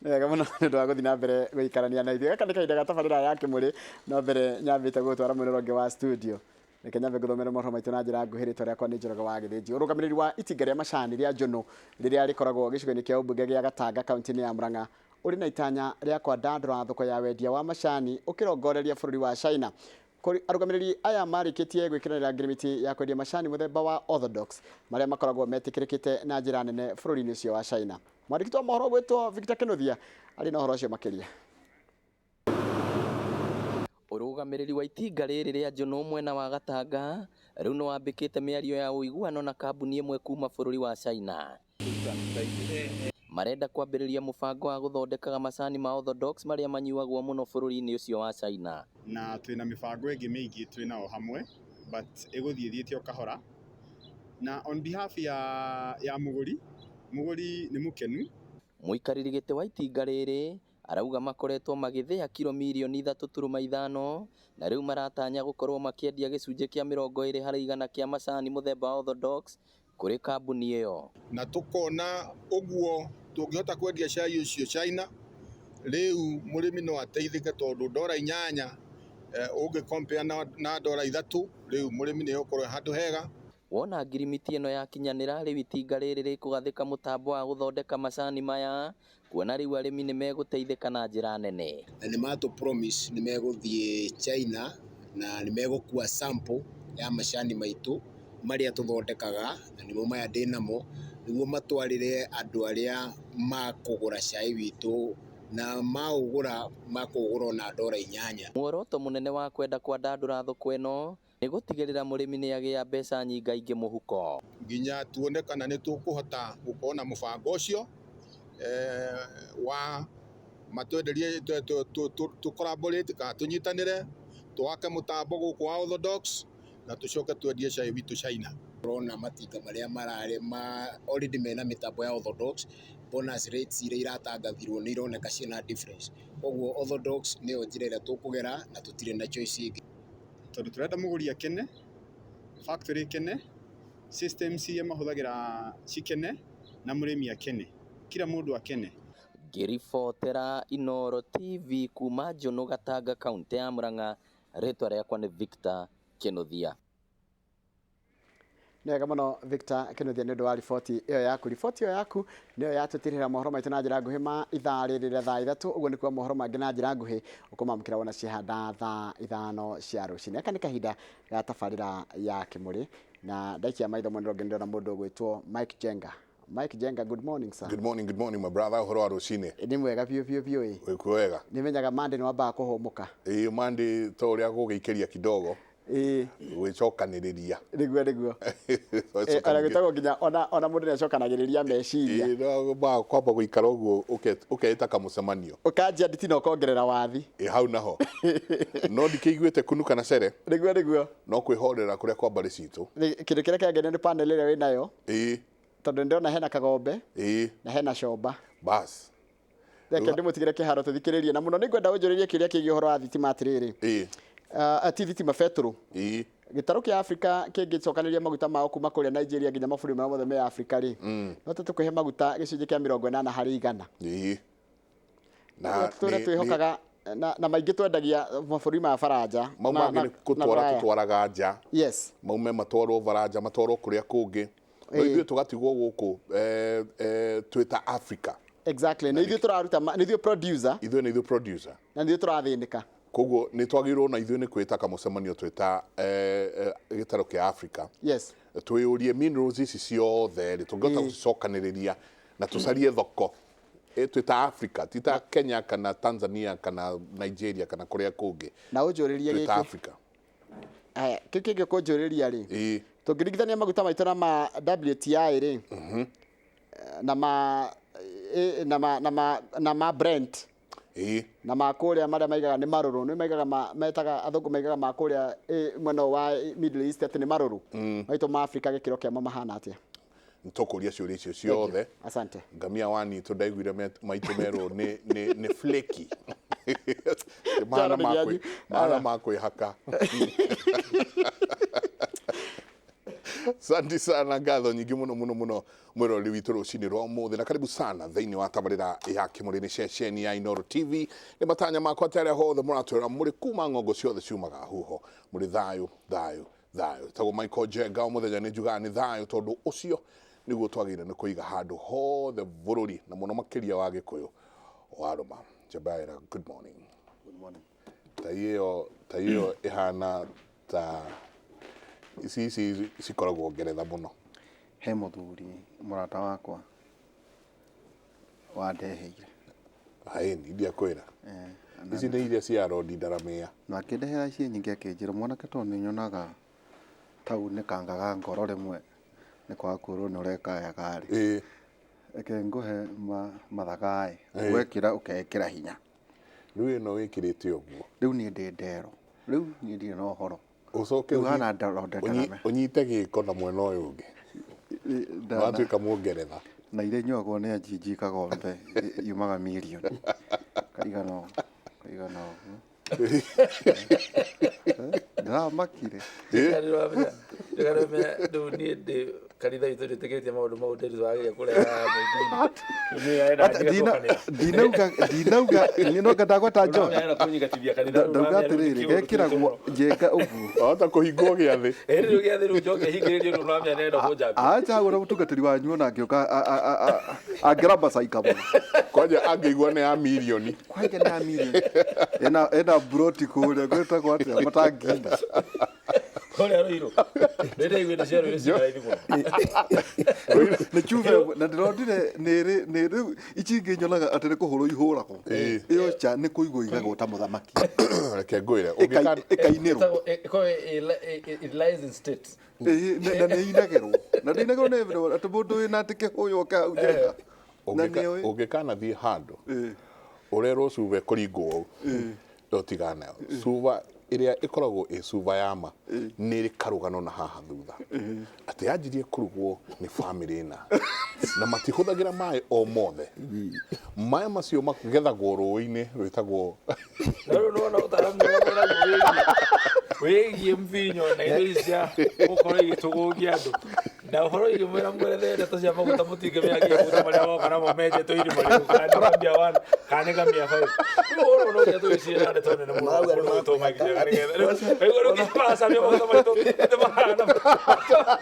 Nĩ wega mũno nĩ ũndũ wa gũthiĩ na mbere gũikarania na ithuĩ. Gaka nĩ kahinda ga tabarĩra ya Kĩmũrĩ, no mbere nyambĩte gũgũtwara mwena ũrĩa ũngĩ wa studio. Reke nyambe ngũthomere mohoro maitũ na njĩra nguhĩ. Rĩtwa rĩakwa nĩ Njoroge wa Gĩthĩnji. Ũrũgamĩrĩri wa itinga rĩa macani rĩa Njũnũ rĩrĩa rĩkoragwo gĩcigo-inĩ kĩa ũmbunge gĩa Gatanga kaunti-inĩ ya Murang'a ũrĩ na itanya rĩa kwandandũra thoko ya wendia wa macani ũkĩrongoreria bũrũri wa China. Arũgamĩrĩri aya marĩkĩtie gwĩkĩranĩra ngirimiti ya kwendia macani mũthemba wa Orthodox marĩa makoragwo metĩkĩrĩkĩte na njĩra nene bũrũri-inĩ ũcio wa China. Mwandĩki wa mohoro gwĩtwo Victor Kĩnuthia arĩ na ũhoro ũcio makĩria. Ũrũgamĩrĩri wa itinga rĩrĩ rĩa njũnũ mwena wa Gatanga rĩu nĩwambĩkĩte mĩario ya ũiguano na kambuni ĩmwe kuma bũrũri wa China. Marenda kwambĩrĩria mũbango wa gũthondekaga macani ma Orthodox marĩa manyuagwo mũno bũrũri-inĩ ũcio wa China. Na twĩna mĩbango ĩngĩ mĩingĩ twĩ nao hamwe but ĩgũthiĩ ĩthiĩte o kahora. Na on behalf ya mũgũri, mũgũri nĩ mũkenu. Mũikarĩri gĩtĩ wa itinga rĩrĩ arauga makoretwo magĩthĩa kiro mirioni 3.5 na rĩu maratanya gũkorwo makĩendia gĩcunjĩ kĩa 20% kĩa macani mũthemba wa Orthodox kũrĩ kambuni ĩyo. Na tũkona ũguo tũngĩhota kwendia cai ũcio China, rĩu mũrĩmi no ateithĩke tondũ ndora 8 ũngĩ compare na ndora 3, rĩu mũrĩmi nĩ egũkorwo e handũ hega. Wona ngirimiti ĩno yakinyanĩra, rĩu itinga rĩrĩ rĩkũgathĩka mũtambo wa gũthondeka macani maya, kuona rĩu arĩmi nĩ megũteithĩka na njĩra nene. Na nĩ matũ promise nĩ megũthiĩ China na nĩ megũkua sample ya macani maitũ marĩa tũthondekaga, na nĩmo maya ndĩnamo, nĩguo matwarĩre andũ arĩa makũgũra cai witũ, na maũgũra makũũgũra ona ndora 8. Muoroto mũnene wa kwenda kwandandũra thoko ĩno nĩ gũtigĩrĩra mũrĩmi nĩ agĩa mbeca nyingaingĩ mũhuko. Nginya tuone kana nĩ tũkũhota gũkorwo na mũbango ũcio wa matwenderie tũ collaborate kana tũnyitanĩre twake mũtambo gũkũ wa Orthodox na tũcoke twendie cai witũ China. Ũrona matinga marĩa mararĩma already mena mĩtambo ya Orthodox, bonus rates iria iratangathirwo nĩ ironeka ciĩna difference. Koguo Orthodox nĩyo njĩra ĩrĩa tũkũgera na tũtirĩ na choice ĩngĩ. Tondũ tũrenda mũgũri akene, factory ĩkene, systems iria mahũthagĩra cikene na mũrĩmi akene, kila mũndũ akene. Ngĩribotera Inooro TV kuma Njũnũ Gatanga kaũntĩ ya Murang'a, rĩtwa rĩakwa nĩ Victor Kĩnuthia. Nĩ wega mũno Victor Kĩnuthia nĩ ũndũ wa riboti ĩyo yaku. Riboti ĩyo yaku nĩyo yatũtirĩra mohoro maitũ na njĩra nguhĩ ma ithaa rĩrĩ rĩa thaa 3, ũguo nĩ kuga mohoro mangĩ na njĩra nguhĩ ũkũmamũkĩra wona ciahanda thaa 5 cia rũcinĩ. Gaka nĩ kahinda ga tabarĩra ya Kĩmũrĩ, na ndaikia maitho mwena ũrĩa ũngĩ nĩndĩrona mũndũ ũgwĩtwo Mike Jenga. Mike Jenga, good morning sir. Good morning, good morning my brother, ũhoro wa rũcinĩ? Nĩ mwega biũ biũ biũ ĩ. Wĩkuo wega? Nĩ menyaga Monday nĩ wambaga kũhũmũka. Ĩĩ, Monday to ũrĩa gũgĩikĩria kidogo. Ĩĩ. Gwĩcokanĩrĩria. Nĩguo nĩguo. Ona gwĩtagwo nginya ona mũndũ nĩ acokanagĩrĩria meciria. Ĩĩ, no kwamba gũikara ũguo ũkeĩta kamũcemanio. Ũkanjia nditi na ũkongerera wathi. Ĩ hau naho. No ndikĩiguĩte kunuka na cere. Nĩguo nĩguo. No kwĩhorera kũrĩa kwa mbarĩ citũ. Kĩndũ kĩrĩa kĩangenia nĩ panel ĩrĩa wĩnayo. Ĩĩ. Tondũ nĩndĩrona hena kagombe. Ĩĩ. Na hena comba. Bas. Reke ndĩmũtigĩre kĩharo tũthikĩrĩrie na mũno nĩngwenda ũnjũrĩrie kĩũria kĩgiĩ ũhoro wa thitima atĩrĩrĩ. Ĩĩ. Ti thitima, betũrũ. Ĩĩ. Gĩtarũ kĩa Afrika kĩngĩcokanĩrĩria maguta mao kuma kũrĩa Nigeria nginya mabũrũri marĩa mothe me Afrika rĩ, no tũkwĩhe maguta gĩcunjĩ kĩa 80%. Ĩĩ. Na tũrĩa twĩhokaga na maingĩ twendagia mabũrũri ma Baranja. Mau mangĩ nĩ gũtwara tũtwaraga nja. Yes. Maume matwarwo Baranja, matwarwo kũrĩa kũngĩ. No ithuĩ tũgatigwo gũkũ twĩ ta Africa. Exactly. Nĩ ithuĩ tũraruta, nĩ ithuĩ producer. Ithuĩ nĩ ithuĩ producer. Na nĩ ithuĩ tũrathĩnĩka. Koguo nĩ twagĩrĩirwo na ithuĩ nĩ kwĩta kamũcemanio twĩ ta gĩtarũ kĩa Africa. Yes. Twĩyũrie minerals ici ciothe rĩ, tũngĩhota gũcicokanĩrĩria na tũcarie thoko twĩ ta Africa, ti ta Kenya kana Tanzania kana Nigeria kana kũrĩa kũngĩ. Na ũnjũrĩrie Twĩ ta gĩkĩ. Africa. Aya, kĩu kĩngĩ ũkũnjũrĩria rĩ, Ĩĩ. tũngĩringithania maguta maitũ na ma WTI rĩ, na ma na ma na ma na ma Brent Ĩĩ. na ma kũrĩa marĩa maigaga nĩ marũrũ, nĩ maigaga ma, metaga athũngũ maigaga ma kũrĩa mwena wa Middle East atĩ nĩ marũrũ. Maitũ ma Afrika gĩkĩro kĩamo mahana atĩa? Nĩtũkũria ciũria icio ciothe. Asante. Ngamia wanitũ ndaiguire maitũ merwo nĩ flaky. Mahana Njaro nĩ mahana ma kwĩhaka. Asante sana, ngatho nyingĩ mũno mũno mũno mwĩroreri witũ rũcinĩ rwa ũmũthĩ, na karibu sana thĩinĩ wa tabarĩra ya Kĩmũrĩ nĩ ceceni ya Inooro TV. Nĩ matanya makwa atĩ arĩa hothe mũratwĩra mũrĩ kuma ng'ongo ciothe ciumaga huho mũrĩ thayũ thayũ thayũ. Tagwo Michael Njenga, o mũthenya nĩ njugaga nĩ thayũ, tondũ ũcio nĩguo twagĩrĩire nĩ kũiga handũ hothe bũrũri, na mũno makĩria wa Gĩkũyũ warũma. Njebaira, good morning. Good morning. Ta ĩyo, ta ĩyo ĩhana ta ici cikoragwo Ngeretha mũno. He mũthuri mũrata wakwa wandeheire. Haĩni ndiakwĩra ici nĩ iria cia rodi ndaramĩa. Na akĩndehera ciĩ nyingĩ, akĩnjĩra, "Mwanake, tondũ nĩ nyonaga tau nĩ kangaga ngoro rĩmwe nĩ kwaga kwĩrwo nĩ ũrekayaga rĩ, reke ngũhe mathaga ĩ wekĩra ũkekĩra hinya." Rĩu ĩno wĩkĩrĩte ũguo? Rĩu niĩ ndĩ ndero, rĩu niĩ ndirĩ na ũhoro. Ũcoke Rĩu hana ndero ndarame. Ũnyite gĩko na mwena ũyũ ũngĩ, watuĩka mũngeretha. Na iria inyuagwo nĩ anjinji Kagombe yumaga mirioni kaigana ũguo, kaigana ũguo. Ndĩramakire. Rĩu niĩ ndĩ kanitha witũ ndĩtĩkĩtie maũndũ mau ndĩru wagĩrĩire kũreha mũingĩ-inĩ. Ndinauga, ndinauga nĩ ndagweta John. Kũnyingatithia kanitha. Ndauga atĩrĩrĩ, gekĩragwo njenga ũguo. Wahota kũhingwo gĩathĩ. Rĩu gĩathĩ rĩu njoke hingĩrĩrio, rĩu nĩwamenya nĩarenda kũnjambia. Acha ũrĩa mũtungatĩri wanyu ona angĩũka angĩrambacaika mũno. Kwanja angĩigua nĩ ya mirioni. Kwanja nĩ ya mirioni, ena buroti kũrĩa gwĩtagwo atĩa matanginda. Kũrĩa Rũirũ nĩndaiguĩte cia Rũirũ ciĩ raithi mũno. Nĩ cuba ĩmwe, na ndĩronire nĩ nĩ rĩu ici ingĩ nyonaga atĩ nĩ kũhũrwo ihũragwo, ĩyo cha nĩ kũigwo igagwo ta mũthamaki. Reke ngwĩre. Ĩkainĩrwo. Ĩtagwo it lies in state. Ĩĩ, na nĩ inagĩrwo, na ndĩ inagĩrwo nĩ everyone, atĩ mũndũ wĩna atĩ kĩhũyũ oke hau njenga na nĩ ũĩ. Ũngĩkanathiĩ handũ ũrerwo cuba ĩkũringwo ũũ, ĩyo tigana nayo. Cuba ĩrĩa ĩkoragwo ĩ cuba ya ma nĩ ĩrĩ karũgano na haha thutha, atĩ yanjirie kũrugwo nĩ bamĩrĩ ĩna na matihũthagĩra maĩ o mothe, maĩ macio magethagwo rũĩ-inĩ rwĩtagwo Na rĩu nĩwona ũtaaramu ũrĩa mwĩnaguo wĩgiĩ mvinyo na indo ici cia gũkorwo igĩtũgũgia andũ na ũhoro wĩgiĩ mwĩra mwerethere ndeto cia maguta, mũtingĩmenya kĩ maguta marĩa moka namo menjetwo irima rĩu, kana nĩ kamia 1 kana nĩ kamia 5. Rĩu ũhoro no nginya tũgĩcirĩra ndeto nene mũno. Marauga nĩ Mũndũ ũgwĩtwo Mike Njenga nĩgetha rĩu rĩu maracamia maguta maitũ atĩ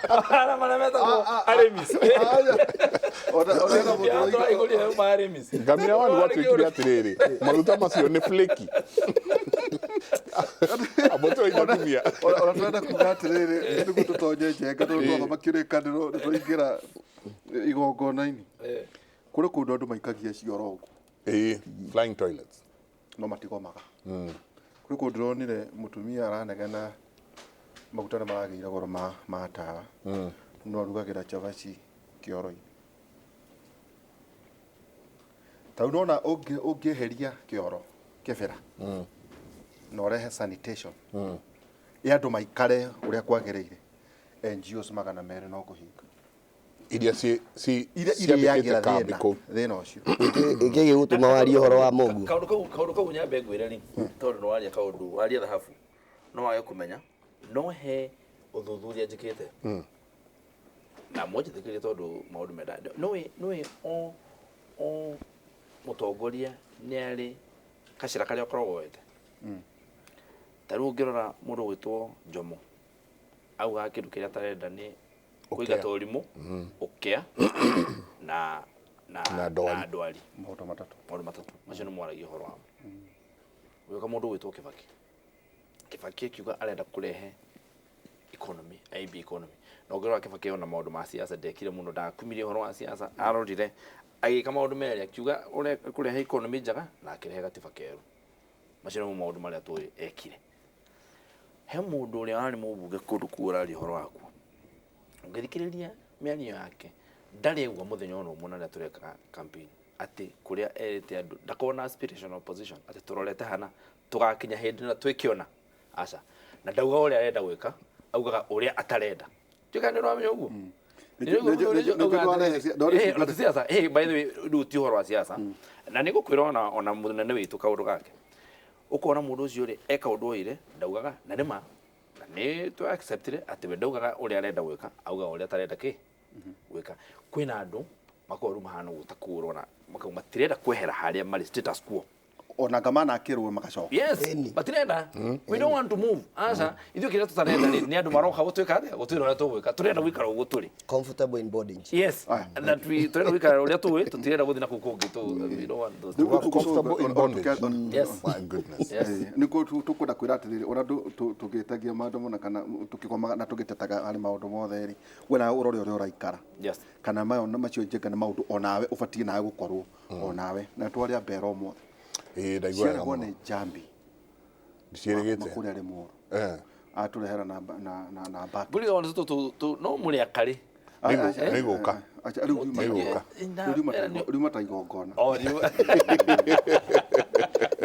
mahana marĩa metagwo Aramis. Ona hena mũndũ ũroiga- Tũraihũria rĩu ma Aramis. Ngamia wanu gwatuĩkire atĩrĩrĩ, maguta macio nĩ fleki amũtũraina tumia. Ona tũrenda kuga atĩrĩrĩ, nĩguo tũtonye njenga, tondũ twathoma kĩrĩkanĩro nĩ twaingĩra igongona-inĩ. Kũrĩ kũndũ andũ maikagia cioro ũguo. Ĩĩ, flying toilets. No matigomaga. Kũrĩ kũndũ ndĩronire mũtumia aranegena maguta nĩ maragĩire goro ma tawa, no arugagĩra cabaci kĩoro-inĩ. Ta rĩu nĩwona ũngĩeheria kĩoro kĩbĩra na ũrehe sanitation ya andũ maikare ũrĩa kwagĩrĩire, NGOs 200 no kũhinga. Iria iria ciambĩkĩte irĩagĩra kambĩ thĩna kũu. Thĩna ũcio. Ĩkĩ gĩgũtũma warie ũhoro wa mũguo? Kaũndũ kau nyambe ngwĩre rĩ, tondũ nĩ waria kaũndũ, waria thahabu, no wage kũmenya no he ũthuthuria njĩkĩte na mwanjĩtĩkĩrie, tondũ maũndũ menda nĩũĩ o mũtongoria nĩ arĩ gacĩra karĩa ũkoragwo wete. Ta rĩu ũngĩrora mũndũ ũgwĩtwo Jomo, augaga kĩndũ kĩrĩa atarenda nĩ kũingata ũrimũ, ũkĩa na Na ndwari. Na ndwari. Maũndũ matatũ. Maũndũ matatũ macio nĩ mwaragia ũhoro wamo. Ũgĩũka mũndũ ũgwĩtwo Kibaki, Kibaki akiuga arenda kũrehe economy, IB economy. Na ũngĩrora Kibaki, ona maũndũ ma siasa ndekire mũno, ndakumirie ũhoro wa siasa, arorire agĩka maũndũ merĩ, akiuga kũrehe economy njega na akĩrehe gatiba kerũ. Macio nĩmo maũndũ marĩa tũĩ ekire. He mũndũ ũrĩa warĩ mũmbunge kũndũ kũu ũraria ũhoro wakuo, ũngĩthikĩrĩria mĩario yake, ndarĩ auga mũthenya ona ũmwe na rĩrĩa tũrekaga campaign atĩ kũrĩa erĩte andũ ndakorwo na aspirational position atĩ tũrorete hana tũgakinya hĩndĩ na twĩkĩona aca, na ndauga ũrĩa arenda gwĩka, augaga ũrĩa atarenda. Tuĩka nĩ ũramenya ũguo. Ona ti siasa. By the way, rĩu ti ũhoro wa siasa na nĩ ngũkwĩra ona mũnene witũ kaũndũ gake, ũkona mũndũ ũcio rĩ e kaũndũ oire ndaugaga na nĩ ma. Na nĩ twa acceptire atĩ we ndaugaga ũrĩa arenda gwĩka, augaga ũrĩa atarenda kĩ gwĩka. Kwĩna andũ makoragwo rĩu mahana ũguo ta kũrona makauga matirenda kwehera harĩa marĩ, status quo. Ona ngamana akĩrwo magacoka. Yes, matirenda. We don't want to move. Aca, ithuĩ kĩrĩa tũtarenda rĩ nĩ andũ maroka gũtwĩka atĩa, gũtwĩra ũrĩa tũgwĩka. Tũrenda gũikara ũguo tũrĩ. Comfortable in bondage. Yes, and that we tũrenda gũikara ũrĩa tũĩ, tũtirenda gũthiĩ na kũu kũngĩ. We don't want those. Comfortable in bondage. Yes. My goodness. Yes. Nĩkuo tũkwenda kwĩra atĩrĩrĩ, ũrĩa tũgĩtagia maũndũ mũno kana tũkĩgomaga na tũgĩtetaga harĩ maũndũ mothe rĩ, we nawe ũrore ũrĩa ũraikara. Yes. Kana mayo macio njĩka nĩ maũndũ onawe ũbatiĩ nawe gũkorwo onawe na twarĩa mbera ũmũthĩ. Ĩĩ, ndaigua wega Ciarehwo mũno. nĩ njambi. Ndiciĩrĩgĩte. Makũrĩa arĩ mũru. Atũrehera na na na mbaki. Mbũri ona tũ no mũrĩ akarĩ. Nĩigũka. Rĩu riuma ta igongona. O rĩu.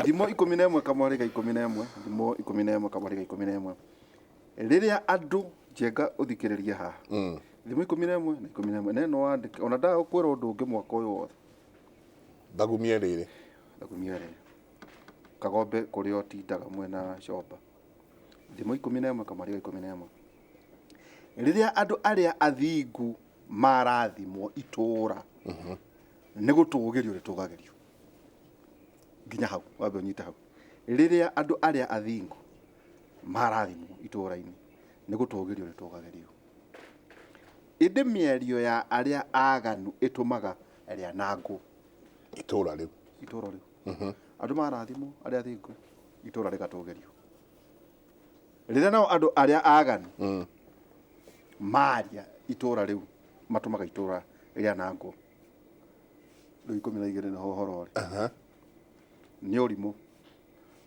Thimo 11 kamwarĩ ga 11, thimo 11 kamwarĩ ga 11. Rĩrĩa andũ njenga ũthikĩrĩrie haha. Thimo 11 na 11 na ĩno wandĩke ona ndagũkwĩra ũndũ ũngĩ mwaka ũyũ wothe. Thagumie rĩrĩ. Thagumie rĩrĩ. Kagombe kũrĩa ũtindaga mwena Comba. Thimo 11 kamwarĩ ga 11. Rĩrĩa andũ arĩa athingu marathimwo itũũra nĩ gũtũgĩrio rĩtũgagĩrio. Nginya hau wambe ũnyite hau. Rĩrĩa andũ arĩa athingu marathimwo itũũra-inĩ nĩ gũtũgĩrio rĩtũgagĩrio. Ĩndĩ mĩario ya arĩa aganu ĩtũmaga rĩanangwo. Itũũra rĩu. Itũũra rĩu. Andũ marathimwo arĩa athingu itũũra rĩgatũgĩrio. Rĩrĩa nao andũ arĩa aganu maria itũũra rĩu matũmaga itũũra rĩanangwo. Rĩu 12 nĩho ũhoro ũrĩ. Nĩ ũrimũ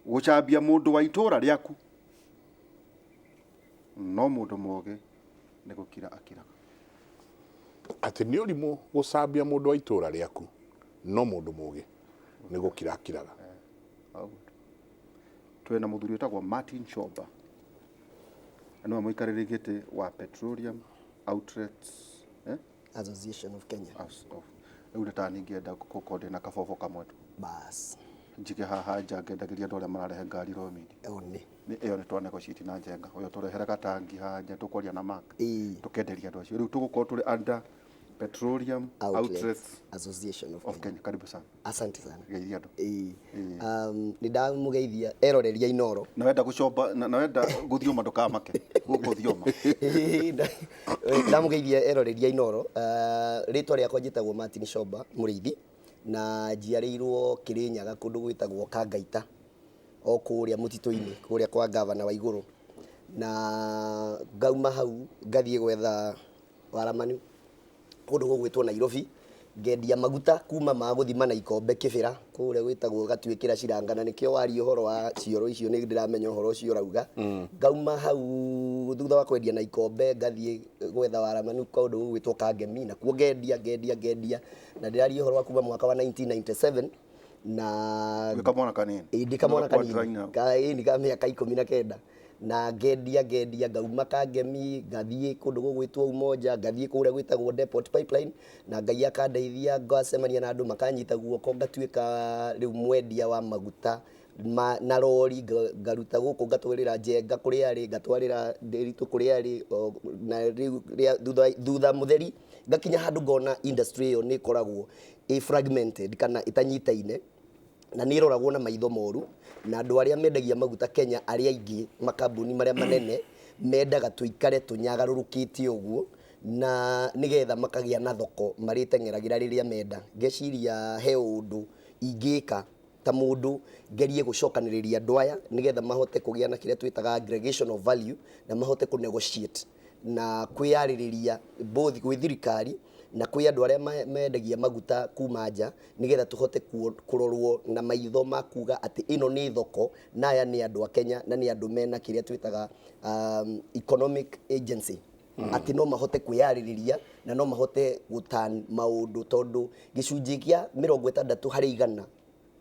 gũcambia mũndũ wa itũũra rĩaku, no mũndũ mũũgĩ nĩ gũkira akiraga. Atĩ nĩ ũrimũ gũcambia mũndũ wa itũũra rĩaku, no mũndũ mũũgĩ nĩ gũkira akiraga. Twĩna mũthuri wĩtagwo Martin Chomba, nĩwe mũikarĩri gĩtĩ wa Petroleum Outlets Association of Kenya. Rĩu nĩ ta ningĩenda gũkorwo ndĩna kabobo kamwe tu. Bas. Njige haha nja ngendagĩria andũ arĩa mararehe ngari Romini. Nĩ ĩyo nĩ twa negotiate na Njenga. Ũyũ tũrehere gatangi haha nja tũkwaria na Mark. Tũkenderia andũ acio. Rĩu tũgũkorwo tũrĩ under Petroleum Outlets Association of Kenya. Karibu sana. Asante sana. Geithia andũ. Nĩ ndamũgeithia eroreria Inooro. Na wenda gũcomba na wenda gũthioma ndũkamake. Gũkũ thioma. Ndamũgeithia eroreria Inooro. Rĩtwa rĩakwa njĩtagwo Martin Chomba Mũrĩithi na njiarĩirwo Kĩrĩnyaga kũndũ gwĩtagwo Kangaita o kũrĩa mũtitũ-inĩ kũrĩa kwa gavana wa igũrũ, na ngauma hau ngathiĩ gwetha waramani kũndũ gũgwĩtwo Nairobi, ngendia maguta kuma ma gũthima na ikombe kĩbĩra kũrĩa gwĩtagwo gatuĩkĩra ciranga, na nĩkĩo waria ũhoro wa cioro icio nĩ ndĩramenya ũhoro ũcio ũrauga. Ngauma hau thutha wa kwendia na ikombe ngathiĩ gwetha waramani kũndũ gũgwĩtwo Kangemi, na kuo ngendia ngendia ngendia, na ndĩraria ũhoro wa kuma mwaka wa 1997 na Wĩ kamwana kanini. Ndĩ kamwana kanini ĩĩ ka mĩaka 19, na ngendia ngendia ngauma Kangemi ngathiĩ kũndũ gũgwĩtwo Umoja, ngathiĩ kũrĩa gwĩtagwo Depot Pipeline, na Ngai akandeithia ngacemania na andũ makanyita guoko ngatuĩka rĩu mwendia wa maguta na rori, ngaruta gũkũ ngatwarĩra Njenga kũrĩa arĩ, ngatwarĩra Ndĩritũ kũrĩa arĩ, na rĩu thutha mũtheri ngakinya handũ ngona industry ĩyo nĩ ĩkoragwo ĩ fragmented kana ĩtanyitaine, na nĩ ĩroragwo na maitho moru, na andũ arĩa mendagia maguta Kenya arĩa aingĩ makambuni marĩa manene mendaga tũikare tũnyagarũrũkĩte ũguo, na nĩgetha makagĩa na thoko marĩteng'eragĩra rĩrĩa menda. Ngeciria he ũndũ ingĩka ta mũndũ ngerie gũcokanĩrĩria andũ aya nĩgetha mahote kũgĩa na kĩrĩa twĩtaga aggregation of value, na mahote kũ negotiate na kwĩyarĩrĩria both gwĩ thirikari na kwĩ andũ arĩa mendagia maguta kuma nja, nĩgetha tũhote kũrorwo na maitho ma kuga atĩ ĩno nĩ thoko na aya nĩ andũ a Kenya na nĩ andũ mena kĩrĩa twĩtaga economic agency, atĩ no mahote kwĩyarĩrĩria na no mahote gũtan maũndũ, tondũ gĩcunjĩ kĩa 60%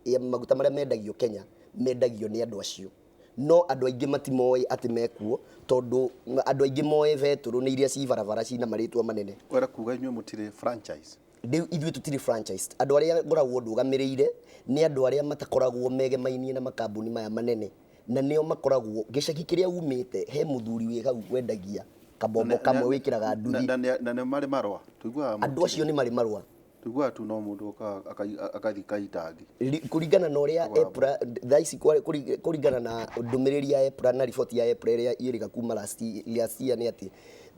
ya maguta marĩa mendagio Kenya mendagio nĩ andũ acio. No andũ aingĩ matimoĩ atĩ mekuo, tondũ andũ aingĩ moĩ betũrũ nĩ iria ci barabara cina marĩtwa manene. Wera kuga inyuĩ mũtirĩ franchise? Rĩu ithuĩ tũtirĩ franchised. Andũ arĩa ngoragwo ndũgamĩrĩire nĩ andũ arĩa matakoragwo megemainie na makambuni maya manene. Na nĩo makoragwo gĩcagi kĩrĩa umĩte, he mũthuri wĩ hau wendagia kabombo kamwe wĩkĩraga nduthi. Na nĩ marĩ marũa? Tũiguaga Andũ acio nĩ marĩ marũa. Tũiguaga tu no mũndũ ũkaga akathi kaitangi. Kũringana na ũrĩa EPRA thaa ici, kũringana na ndũmĩrĩri ya EPRA na riboti ya EPRA ĩrĩa ĩrĩga kuma last year, nĩ atĩ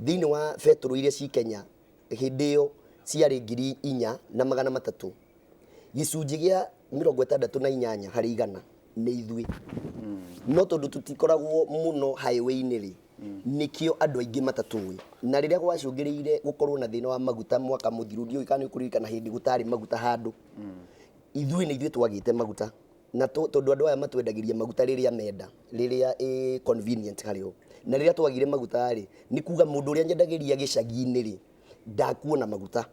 thĩinĩ wa betũrũ iria ci Kenya hĩndĩ ĩyo ciarĩ 4300, gĩcunjĩ gĩa 68% nĩ ithuĩ. No tondũ tũtikoragwo mũno highway-inĩ rĩ, nĩkĩo andũ aingĩ matatũĩ. Na rĩrĩa gwacũngĩrĩire gũkorwo na thĩna wa maguta mwaka mũthiru, ndiũĩ kana nĩ ũkũririkana hĩndĩ gũtarĩ maguta handũ, ithuĩ nĩ ithuĩ twagĩte maguta. Na tondũ andũ aya matwendagĩria maguta rĩrĩa menda, rĩrĩa ĩ convenient harĩ o. Na rĩrĩa twagire maguta rĩ, nĩ kuga mũndũ ũrĩa nyendagĩria gĩcagi-inĩ rĩ, ndakuona maguta.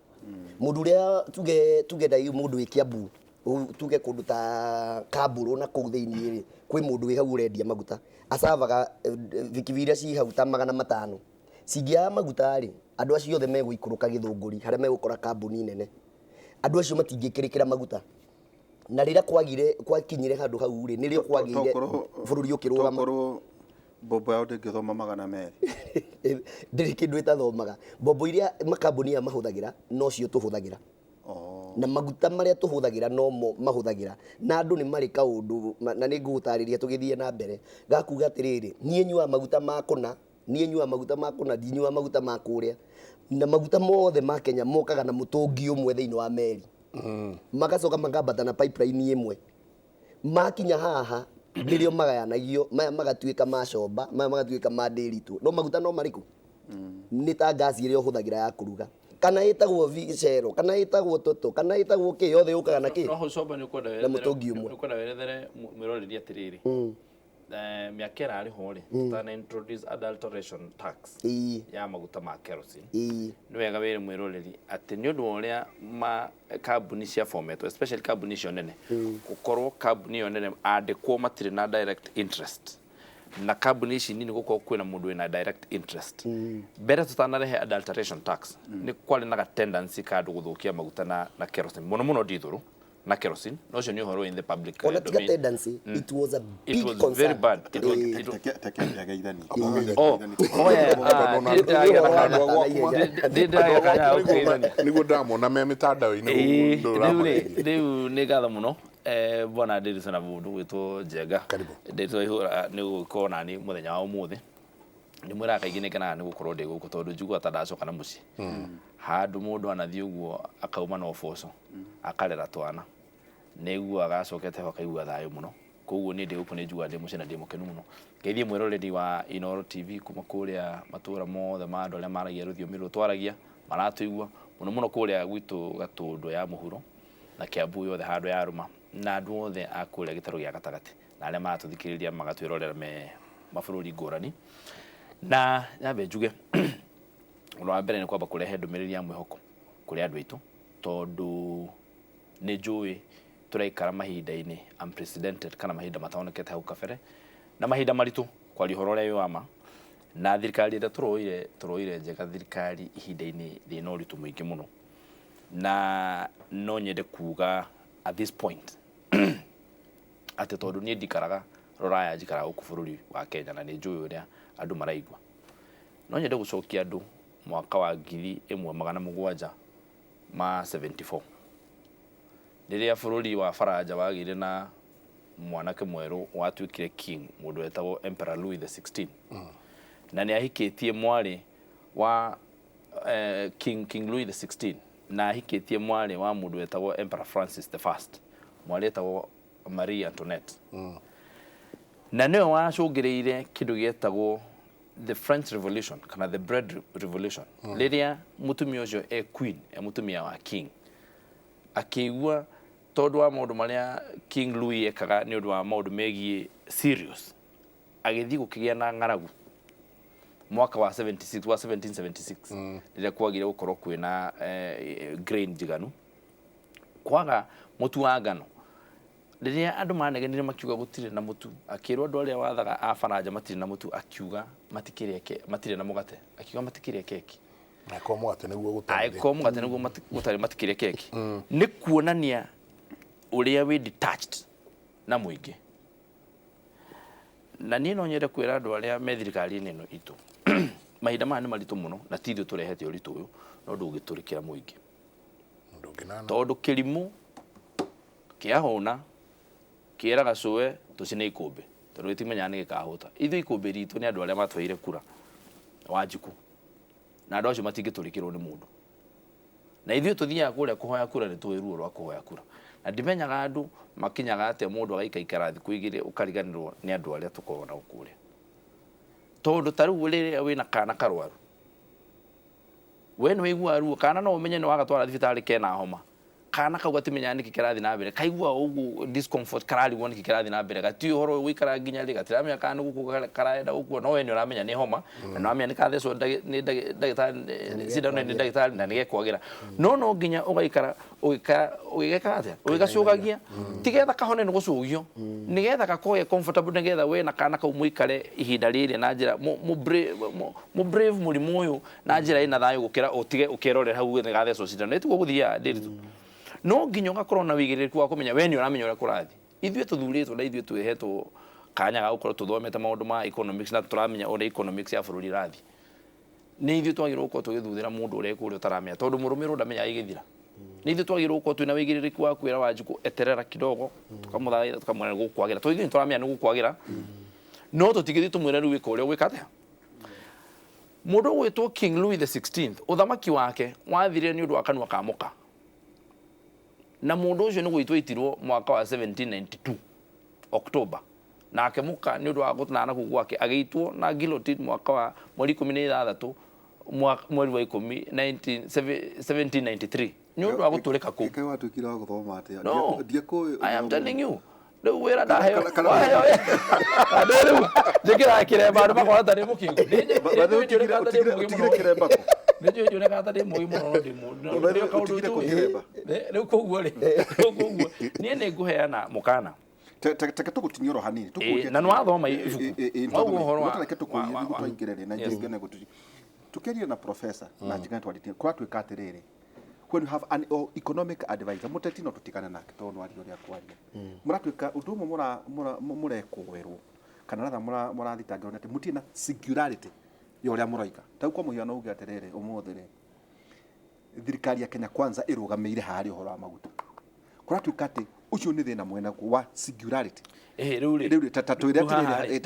Mũndũ ũrĩa tuge ta rĩu mũndũ wĩ Kiambu, tuge kũndũ ta Kambũrũ na kũu thĩinĩ rĩ, kwĩ mũndũ wĩ hau ũrendia maguta, acavaga bikibi iria ci hau ta 500. Cingĩaga maguta rĩ, andũ acio othe megũikũrũka Gĩthũngũri harĩa megũkora kambuni nene. Andũ acio matingĩkĩrĩkĩra maguta. Na rĩrĩa kwagire, gwakinyire handũ hau rĩ, nĩrĩo kwagĩire bũrũri ũkĩrũgama. Tokorwo mbombo yao ndĩngĩthoma 200. Ndĩrĩ kĩndũ ĩtathomaga. Mbombo iria makambuni aya mahũthagĩra nocio tũhũthagĩra. Na maguta marĩa tũhũthagĩra nomo mahũthagĩra. Na andũ nĩ marĩ kaũndũ, na nĩ ngũgũtarĩria tũgĩthiĩ na mbere, gakuga atĩrĩrĩ, niĩ nyuaga maguta ma kũna, niĩ nyuaga maguta ma kũna, ndinyuaga maguta ma kũrĩa. Na maguta mothe ma Kenya mokaga na mũtũngi ũmwe thĩinĩ wa meri. Magacoka makambata na pipeline ĩmwe. Makinya haha nĩrĩo magayanagio, maya magatuĩka ma comba, maya magatuĩka ma ndĩritũ. No maguta no marĩkũ? Nĩ ta ngasi ĩrĩa ũhũthagĩra ya kũruga, kana ĩtagwo Shell, kana ĩtagwo Total, kana ĩtagwo kĩ, yothe yũkaga na kĩ? No hau comba nĩ ũkwenda Na mũtũngi ũmwe. Nĩ ũkwenda werethere mwĩroreri atĩrĩrĩ, mĩaka ĩrarĩ ho rĩ, tũtana introduce adulteration tax ya maguta ma kerosene, nĩ wega wĩre mwĩroreri atĩ nĩ ũndũ wa ũrĩa ma kambuni cia formetwo, especially kambuni icio nene, gũkorwo kambuni ĩyo nene andĩkwo matirĩ na direct interest, na kambuni ici nini gũkorwo kwĩna mũndũ wĩna direct interest. Mbere tũtanarehe adulteration tax, nĩ kwarĩ na ga tendency ka andũ gũthũkia maguta na kerosene, mũno mũno ndithũrũ na kerosene. No ũcio nĩ ũhoro in the public Ona tiga domain. tendency, it was a It big was concern. very bad. It was, it was, Teke geithanie. Oh, yeah, ah, ndĩndĩragĩa kanya ga gũkũgeithania. Nĩguo ndamona me mĩtandao-inĩ. Rĩu rĩ, rĩu nĩ ngatho mũno, bwana Ndiriso na mũndũ gwĩtwo Njenga. Karibu. Ndĩtwo ihũra nĩ gũkorwo nani mũthenya wa ũmũthĩ. Nĩ mwĩraga kaingĩ nĩ ngenaga nĩ gũkorwo ndĩ gũkũ, tondũ njiguaga ta ndacoka na mũciĩ. Handũ mũndũ anathiĩ ũguo akauma na ũboco, akarera twana, nĩ aiguaga acokete ho akaigua thayũ mũno. Koguo niĩ ndĩ gũkũ nĩ njiguaga ndĩ mũciĩ na ndĩ mũkenu mũno. Ngeithie mwĩroreri wa Inooro TV kuma kũrĩa matũra mothe ma andũ arĩa maragia rũthiomi rũrũ twaragia, maratũigua mũno mũno kũrĩa gwitũ Gatũndũ ya mũhuro na Kiambu yothe handũ ya rũma, na andũ othe a kũrĩa gĩtarũ gĩa gatagatĩ na arĩa maratũthikĩrĩria magatwĩrorera me mabũrũri ngũrani. Na nyambe njuge, ũndũ wa mbere nĩ kwamba kũrehe ndũmĩrĩri ya mwĩhoko kũrĩ andũ aitũ, tondũ nĩ njũĩ tũraikara mahinda-inĩ unprecedented, kana mahinda mataonekete hau kabere, na mahinda maritũ kwaria ũhoro ũrĩa wĩ wa ma. Na thirikari ĩrĩa tũroire njega thirikari ihinda-inĩ rĩna ũritũ mũingĩ mũno. Na no nyende kuga at this point atĩ tondũ niĩ ndikaraga rũraya, njikaraga gũkũ bũrũri wa Kenya, na nĩ njũĩ ũrĩa andũ maraigua. No nyende gũcokia andũ mwaka wa 1774, rĩrĩa bũrũri wa Faranja wagĩire na mwanake mwerũ watuĩkire king, mũndũ wetagwo Emperor Louis the 16, na nĩ ahikĩtie mwarĩ wa King Louis the 16, na ahikĩtie mwarĩ wa mũndũ wetagwo Emperor Francis the First, mwarĩ etagwo Marie Antoinette. Na nĩwe wacũngĩrĩire kĩndũ gĩetagwo the French Revolution kana the Bread Revolution, rĩrĩa mũtumia ũcio e queen, e mũtumia wa king, akĩigua tondũ wa maũndũ marĩa King Louis ekaga nĩ ũndũ wa maũndũ megiĩ serious, agĩthiĩ gũkĩgĩa na ng'aragu mwaka wa 76 wa 1776, rĩrĩa kwagire gũkorwo kwĩna grain njiganu, kwaga mũtu wa ngano. Rĩrĩa andũ manegenire makiuga gũtirĩ na mũtu, akĩrwo andũ arĩa wathaga a Faranja matirĩ na mũtu, akiuga matikĩrĩa matirĩ na mũgate, akiuga matikĩrĩa keki. Angĩkorwo mũgate nĩguo gũtarĩ. Angĩkorwo mũgate nĩguo gũtarĩ, matikĩrĩa keki. Nĩ kuonania ũrĩa wĩ detached na mũingĩ. Na niĩ no nyende kwĩra andũ arĩa me thirikari-inĩ ĩno itũ mahinda maya nĩ maritũ mũno na ti ithuĩ tũrehete ũritũ ũyũ no ndũngĩtũrĩkĩra mũingĩ tondũ kĩrimũ kĩahũna kĩraga cũe tũcine ikũmbĩ tondũ gĩtimenyaga nĩ gĩkahũta. Ithuĩ ikũmbĩ ritũ nĩ andũ arĩa matweire kura Wanjikũ na andũ acio matingĩtũrĩkĩrwo nĩ mũndũ na ithuĩ tũthiaga kũrĩa kũhoya kura nĩ tũĩ ruo rwa kũhoya kura na ndimenyaga andũ makinyaga atĩa mũndũ agaikaikara thikũ igĩrĩ ũkariganĩrwo nĩ andũ arĩa tũkoragwo nao kũrĩa tondũ ta rĩu rĩrĩa wĩna kana karwaru we nĩ waiguaga ruo kana no ũmenye nĩ wagatwara thibitarĩ kena homa kana kau gatimenyaga nĩkĩ kĩrathiĩ na mbere kaigua ũguo discomfort kararigwo nĩkĩ kĩrathiĩ na mbere gatiũĩ ũhoro ũyũ gũikara nginya rĩ gatiramenya kana nĩ gũkua karenda gũkua no we nĩ ũramenya nĩ homa na nĩ ũramenya nĩ kathecwo nĩ ndagĩtarĩ cindano nĩ ndagĩtarĩ na nĩ gekwagĩra no no nginya ũgaikara ũgĩgeka atĩa ũgĩgacũgagia tigetha kahone nĩ gũcũgio nĩgetha gakorwo comfortable nĩgetha we na kana kau mũikare ihinda rĩrĩ na njĩra mũ brave mũrimũ ũyũ na njĩra ĩna thayũ gũkĩra ũtige ũkerorera hau nĩ gathecwo cindano ĩtiguo gũthiaga ndĩritũ no nginya ũgakorwo na wĩigĩrĩrĩku wa kũmenya we nĩ ũramenya ũrĩa kũrathiĩ. Ithuĩ tũthurĩtwo na ithuĩ twĩhetwo kanya ga gũkorwo tũthomete maũndũ ma economics na tũramenya ũrĩa economics ya bũrũri ĩrathiĩ. Nĩ ithuĩ twagĩrĩirwo gũkorwo tũgĩthuthĩra mũndũ ũrĩa kũrĩa ũtaramenya tondũ mũrũmĩrĩrwo ndamenyaga ĩgĩthira. Nĩ ithuĩ twagĩrĩirwo gũkorwo twĩna wĩigĩrĩrĩku wa kwĩra Wanjikũ eterera kidogo tũkamũthaitha tũkamwĩra nĩ gũkwagĩra tondũ ithuĩ nĩ tũramenya nĩ gũkwagĩra no tũtingĩthiĩ tũmwĩre rĩu ĩka ũrĩa ũgwĩka atĩa. Mũndũ ũgwĩtwo King Louis the 16th ũthamaki wake wathirire nĩ ũndũ wa kanua ka mũka na mũndũ ũcio nĩ gũitwo itirwo mwaka wa 1792 October nake mũka nĩ ũndũ wa gũtnana kũu gwake agĩitwo na guillotine mwaka wa mweri 16 mweri wa 10 1793 nĩ ũndũ wa gũtũrĩka kũu. Kaĩ watuĩkire wa gũthoma atĩa? No, Ndiakũĩ. I am telling you rĩu wĩra ndaheo waheo andũ rĩu njĩkĩraga kĩremba andũ makona ta ndĩ mũkĩgu. Ũtigire kĩremba kũ? Nĩnjũĩ njonekaga ta ndĩ mũũgĩ mũno no ndĩ mũndũ Ũtigire kũ kĩremba? Rĩu koguo rĩ rĩu koguo niĩ nĩ ngũheana mũkana Teke tũgũtinia oro hanini na nĩ wathoma ibuku Waugua ũhoro wa reke tũkũrie nĩguo twaingĩre rĩ na njingane gũtuci tukĩaria na professor na njingane twarĩtie kũratuĩka atĩrĩrĩ when you have an economic advisor mũteti no tũtigane nake tondũ no arie ũrĩa kwaria mũratuĩka ũndũ ũmwe mũrekũĩrwo kana ratha mũrathitangĩrwo nĩ atĩ mũtirĩ na singularity ya ũrĩa mũroiga ta rĩu kwa mũhiano uge atĩrĩrĩ ũmũthĩ rĩ thirikari ya Kenya Kwanza ĩrũgamĩire harĩa ũhoro wa maguta kũratuĩka atĩ ũcio nĩ thĩna mwenaguo wa singularity. Rĩu rĩ ta twĩre atĩrĩrĩ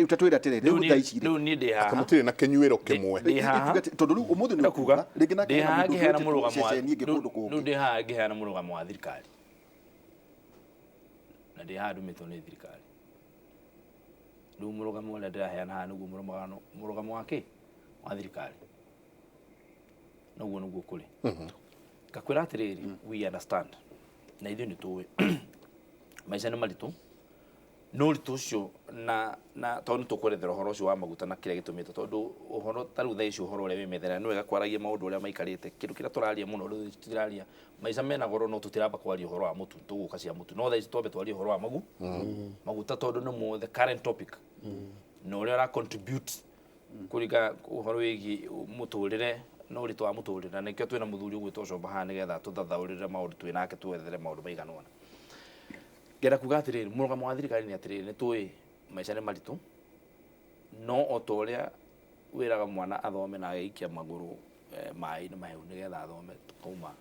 ta twĩre atĩrĩrĩ rĩu thaa ici rĩu niĩ ndĩ haha mũtirĩ na kĩnyuĩro kĩmwe tondũ rĩu ũmũthĩ nĩ ũkuga rĩngĩ nake ndĩ haha ngĩheana mũrũgamo wa ceceni ĩngĩ kũndũ kũngĩ rĩu ndĩ haha ngĩheana mũrũgamo wa thirikari na ndĩ haha ndũmĩtwo nĩ thirikari rĩu mũrũgamo ũrĩa ndĩraheana haha nĩguo mũrũgamo wa kĩ wa thirikari noguo nĩguo kũrĩ ngakwĩra atĩrĩrĩ we understand na ithuĩ nĩ tũĩ maica nĩ maritũ no ũritũ ũcio na tondũ nĩ tũkwerethera ũhoro ũcio wa maguta na kĩrĩa gĩtũmĩte tondũ ũhoro ta rĩu thaa ici ũhoro ũrĩa wĩ metha nĩ wega kwaragia maũndũ ũrĩa maikarĩte kĩndũ kĩrĩa tũraria mũno rĩu tũtiraria maica mena goro no tũtiramba kwaria ũhoro wa mũtu tũgũka cia mũtu no thaa ici twambe twarie ũhoro wa maguta tondũ nĩmo the current topic na ũrĩa ũra contribute kũringa ũhoro wĩgiĩ mũtũrĩre na ũritũ wa mũtũrĩre na nĩkĩo twĩna mũthuri ũgwĩtwo Comba haha nĩgetha tũthathaũrĩre maũndũ twĩ nake twethere maũndũ maigana ũna. Ngenda kuga atĩrĩrĩ mũrũgamo wa thirikari nĩ atĩrĩrĩ nĩ tũĩ maica nĩ maritũ no o ta ũrĩa wĩraga mwana athome na agaikia magũrũ maĩ-inĩ mahehu nĩgetha athome tukauma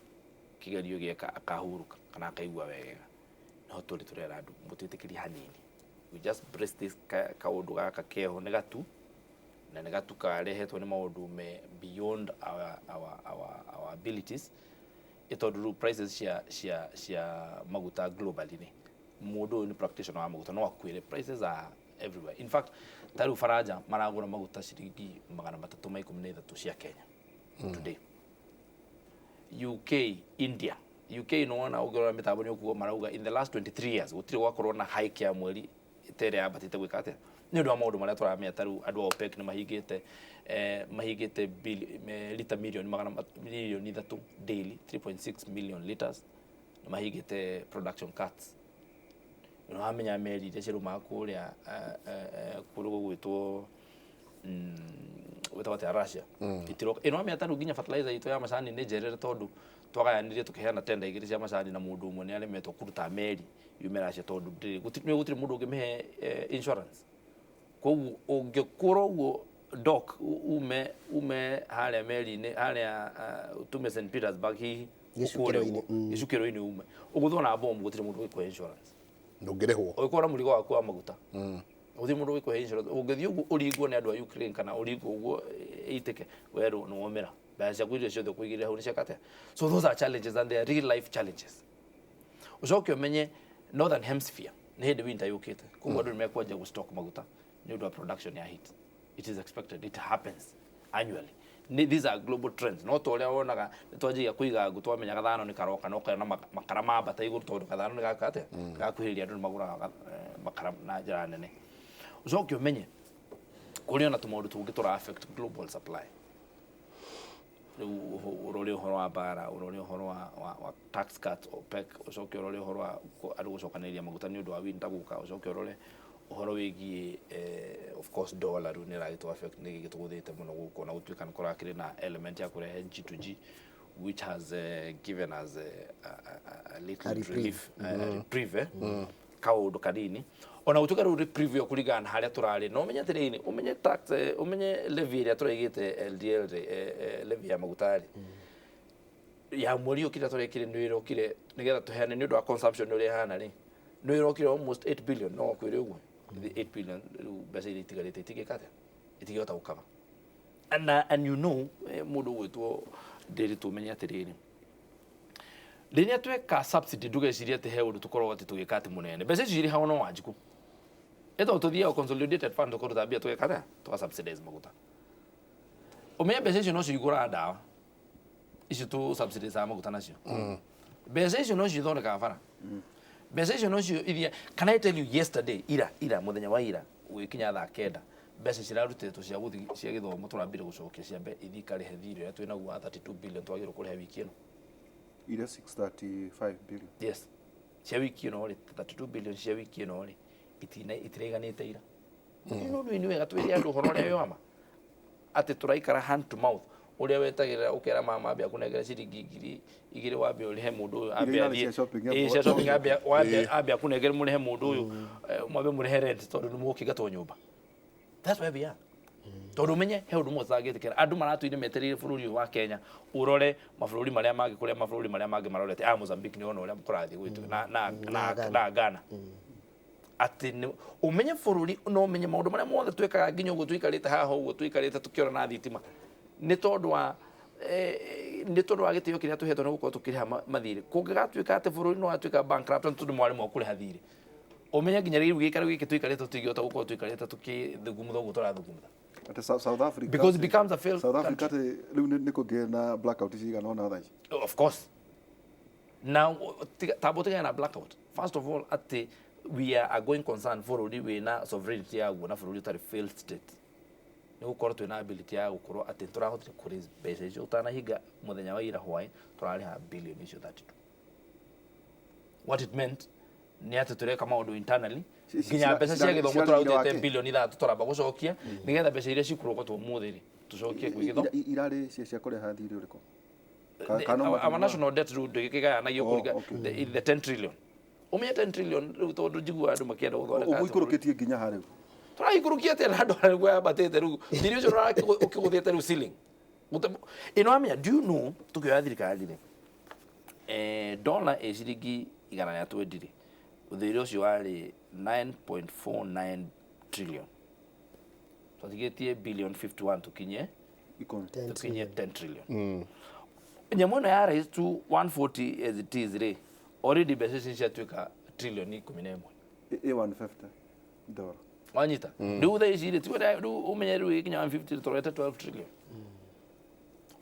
kĩgerio gĩeka akahurũka kana akaigua wega no tũrĩ tũrera andũ mũtwĩtĩkĩrie hanini we just brace this kaũndũ gaka keho nĩ gatu na nĩ gatu karehetwo nĩ maũndũ me beyond our abilities tondũ rĩu prices cia maguta globally nĩ mũndũ ũyũ nĩ practitioner wa maguta no akwĩre prices are everywhere in fact ta rĩu Faranja maragũra maguta ciringi 313 cia Kenya today UK India UK no wona ũngĩrora mĩtambo nĩ ũkuga marauga in the last 23 years gũtirĩ gwakorwo na hike ya mweri tere yambatĩte gwĩka atĩa nĩ ũndũ wa maũndũ marĩa tũramenya ta rĩu andũ a OPEC nĩ mahingĩte mahingĩte lita milioni 3 daily 3.6 million liters nĩ mahingĩte production cuts nĩ wamenya meri iria cirumaga kũrĩa kũndũ gũgwĩtwo Wĩtagwo atĩa, Russia itiroka ĩno amĩa tarĩu nginya fertilizer itũ ya macani nĩ njerere, tondũ twagayanirie tũkĩheana tenda igĩrĩ cia macani na mũndũ ũmwe nĩ aremetwo kũruta meri yume Russia, tondũ nĩ gũtirĩ mũndũ ũngĩmĩhe insurance. Koguo ũngĩkũra ũguo dock ume harĩa meri-inĩ harĩa, tume St Petersburg hihi ũkũre Gĩcukĩro-inĩ, ũguo, gĩcukĩro-inĩ ume ũgũthwo na bomu, gũtirĩ mũndũ ũgĩkũhe insurance. Ndũngĩrĩhwo. Ũgĩkorwo na mũrigo waku wa maguta, gũtirĩ mũndũ ũgĩkũhe insurance. Ũngĩthiĩ ũguo ũringwo nĩ andũ a Ukraine kana ũringwo ũguo ĩitĩke werũ, nĩ womĩra mbeca ciaku iria ciothe ũkũigĩrĩra hau nĩ ciaka atĩa. So those are challenges and they are real life challenges. Ũcoke ũmenye Northern Hemisphere nĩ hĩndĩ winter yũkĩte, koguo andũ nĩ mekwanjia gũ stock maguta nĩ ũndũ wa production ya heat. It is expected, it happens annually. These are global trends. No ta ũrĩa wonaga nĩ twanjagia kũiga ngũ twamenya gathano nĩ karoka, no kona makara mambata igũrũ tondũ gathano nĩ gaka atĩa gakuhĩrĩria, andũ nĩ magũraga makara na njĩra nene. Ũcoke ũmenye kũrĩ ona tũmaũndũ tũngĩ tũra affect global supply. Rĩu ũrore ũhoro wa mbara, ũrore ũhoro wa tax cuts, OPEC, ũcoke ũrore ũhoro wa andũ gũcokanĩrĩria maguta nĩ ũndũ wa winter gũka, ũcoke ũrore ũhoro wĩgiĩ of course dollar rĩu nĩ ĩragĩtũ affect, nĩ gĩtũgũthĩte mũno gũkũ, na gũtuĩka nĩ kũrakĩrĩ na element ya kũrehe G2G, which has given us a little A reprieve. relief, a reprieve, kaũndũ kanini, ona gũtuĩka rĩu reprieve ĩyo kũringana na harĩa tũrarĩ. No ũmenye atĩrĩrĩ, ũmenye tax, ũmenye levy ĩrĩa tũraigĩte LDL rĩ, levy ya maguta rĩ ya mweri ũyũ, kĩrĩa tũrekire nĩ ĩrokire nĩgetha tũheane nĩ ũndũ wa consumption ũrĩa ĩhana rĩ, nĩ ĩrokire almost 8 billion. No kwĩre ũguo 8 billion rĩu mbeca iria itigarĩte itingĩka atĩa, itingĩhota gũkaba. And you know, mũndũ ũgwĩtwo ndĩrĩ, tũmenye atĩrĩrĩ, rĩrĩa tweka subsidy, ndũgecirie atĩ he ũndũ tũkoragwo atĩ tũgĩka atĩ mũnene. Mbeca icio irĩhagwo no Wanjikũ, ĩtondũ tũthiaga consolidated fund tũkaruta mbia tũgeka atĩa, tũga subsidize maguta. Ũmenye mbeca icio nocio igũraga ndawa icio tũ subsidize maguta nacio, mbeca icio nocio ithondekaga bara, mbeca icio nocio iria. Can I tell you, yesterday, ira mũthenya wa ira gũgĩkinya thaa 9, mbeca cirarutĩtwo cia gũthiĩ cia gĩthomo tũrambire gũcokia ciambe ithiĩ ikarĩhe thirĩ ũrĩa twĩnaguo wa 32 billion twagĩrĩirwo kũrĩha wiki ĩno. Iria 635 billion? Yes, cia wiki ĩno rĩ, 32 billion cia wiki ĩno rĩ, itiraiganĩte ira. No nĩ wega twĩre andũ ũhoro ũrĩa wĩ wa ma, atĩ tũraikara hand to mouth, ũrĩa wetagĩrĩra ũkera mama ambe akũnengere ciringi 2000 wambe ũrĩhe mũndũ ũyũ ambe Iria athiĩ irarĩ cia shopping. Ĩĩ, cia shopping, ambe ambe akũnengere mũrĩhe mũndũ ũyũ, mwambe mũrĩhe rent tondũ nĩ mũkĩingatwo nyũmba. That's where we are, tondũ ũmenye he ũndũ ũmwe tũtangĩtĩkĩra. Andũ maratũire metereire bũrũri ũyũ wa Kenya ũrore mabũrũri marĩa mangĩ, kũrĩa mabũrũri marĩa mangĩ marorete a Mozambique, nĩ ona ũrĩa kũrathiĩ gwĩtwo na Ghana. Na Ghana, atĩ ũmenye bũrũri no ũmenye maũndũ marĩa mothe twĩkaga nginya ũguo tũikarĩte haha, ũguo tũikarĩte tũkĩora na thitima, nĩ tondũ wa gĩtĩo kĩrĩa tũhetwo nĩ gũkorwo tũkĩrĩha mathirĩ. Kũngĩgatuĩka atĩ bũrũri no watuĩka bankrupt nĩ tondũ mwaremwo kũrĩha thirĩ, ũmenye nginya rĩu gĩikaro gĩkĩ tũikarĩte tũtingĩhota gũkorwo tũikarĩte tũkĩthugumutha ũguo tũrathugumutha. Atĩ South Africa Because it becomes a failed South Africa atĩ rĩu nĩ kũngĩ na blackout cigana ũna thaa ici. Of course. Now, tamba ũtigane na blackout. First of all, atĩ we are a going concern, bũrũri wĩna sovereignty yaguo na bũrũri ũtarĩ failed state. Nĩ gũkorwo twĩna ability ya gũkorwo atĩ tũrahotire kũ raise mbeca icio ũtanahinga mũthenya wa ira hwaĩ tũrarĩha billion icio 32. What it meant nĩ atĩ tũreka maũndũ internally nginya mbeca cia gĩthomo cirarĩ tũrarutĩte wake? bilioni 3 tũramba gũcokia nĩgetha mbeca iria cikũrogotwo ũmũthĩ rĩ tũcokie gwĩ gĩthomo. Irarĩ cia kũrĩha thirĩ ũrĩkũ? Kana Our mathirĩ national debt rĩu ndĩkĩgayanagio Oh, kũringa okay. the 10 trillion. Ũmenye 10 trillion rĩu, tondũ njiguaga andũ makĩenda gũthondeka atĩ Ũmũikũrũkĩtie nginya ha rĩu? Tũraikũrũkia atĩa na andũ arĩa yambatĩte rĩu thirĩ ũcio ũkĩgũthĩte rĩu ceiling ĩno amenya. Do you know, tũkĩoya thirikari rĩ, dollar ĩ ciringi 120 rĩ, ũthĩri ũcio warĩ 9.49 trillion. Twatigĩtie billion 51 tũkinye 10. Tũkinye 10 trillion. Nyamũ ĩno ya rise to 140 as it is rĩ, already mbeca ici ciatuĩka trilioni 11. Ĩ 150 dollar. Wanyita rĩu thaa ici rĩ, rĩu ũmenye rĩu ĩkinya 150 tũrorete 12 trillion.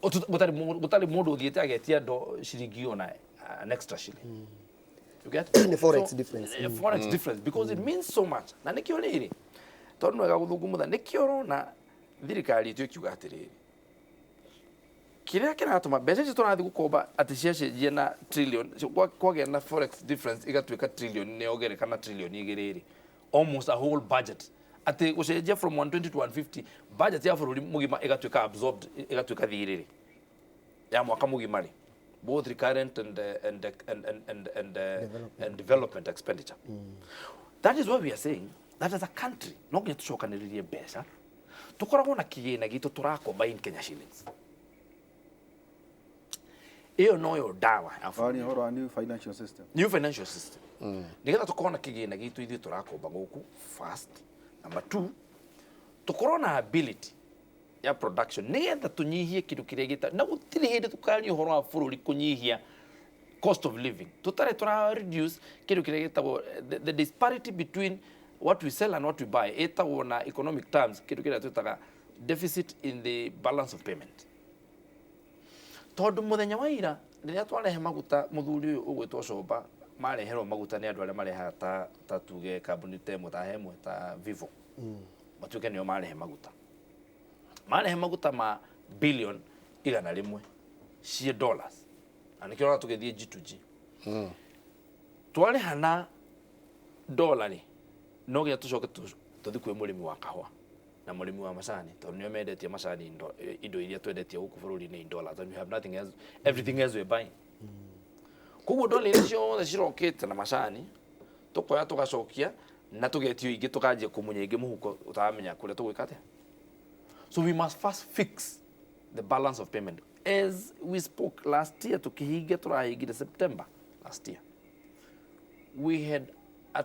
Gũtarĩ mũndũ ũthiĩte agetia ndo ciringi ona an extra shilling. You get? Nĩ forex difference. Forex difference, because it means so much. Na nĩkĩo rĩrĩ, tondũ nĩ wega gũthungumutha, nĩkĩo ũrona thirikari itũ ĩkiuga atĩrĩrĩ, kĩrĩa kĩratũma mbeca icio tũrathiĩ gũkomba atĩ ciacenjia na trillion, kwagĩa na forex difference igatuĩka trillion nĩ yongereka na trilioni 2 rĩ, almost a whole budget. Atĩ gũcenjia from 120 to 150, budget ya bũrũri mũgima ĩgatuĩka absorbed, ĩgatuĩka thirĩ rĩ ya mwaka mũgima rĩ, both recurrent and and and and and and, and development expenditure. That is why we are saying that as a country no nginya tũcokanĩrĩrie mbeca, tũkoragwo na kĩgĩna gitũ tũrakomba in Kenya shillings. Ĩyo noyo ndawa ya Bũrũri. Ũhoro wa new financial system. New financial system. Nĩgetha tũkorwo na kĩgĩna gitũ ithuĩ tũrakomba gũkũ first. Number two, tũkorwo na ability ya production nĩgetha tũnyihie kĩndũ kĩrĩa gĩta na gũtirĩ hĩndĩ tũkaria ũhoro wa bũrũri kũnyihia cost of living tũtarĩ tũra reduce kĩndũ kĩrĩa gĩtagwo the disparity between what we sell and what we buy, ĩtagwo na economic terms kĩndũ kĩrĩa twĩtaga deficit in the balance of payment. Tondũ mũthenya wa ira rĩrĩa twarehe maguta, mũthuri ũyũ ũgwĩtwo Comba mareherwo maguta nĩ andũ arĩa marehaga ta tuge kambuni ta ĩmwe ta hemwe ta Vivo, matuĩke nĩo marehe maguta, marehe maguta ma billion 100 cie dollars, na nĩkĩo ũrona tũgĩthiĩ G2G. Twarĩha na dola rĩ, no nginya tũcoke tũthiĩ kwĩ mũrĩmi wa kahũa na mũrĩmi wa macani, tondũ nĩo mendetie macani indo iria twendetie gũkũ bũrũri-inĩ in dollars, and we have nothing else, everything else we buying. Koguo dola iria ciothe cirokĩte na macani tũkoya tũgacokia na tũgetio ingĩ, tũkanjia kũmunya ingĩ mũhuko ũtaramenya kũrĩa tũgwĩka atĩa. So we must first fix the balance of payment. As we spoke last year, tukihinga turahingire September last year, we had a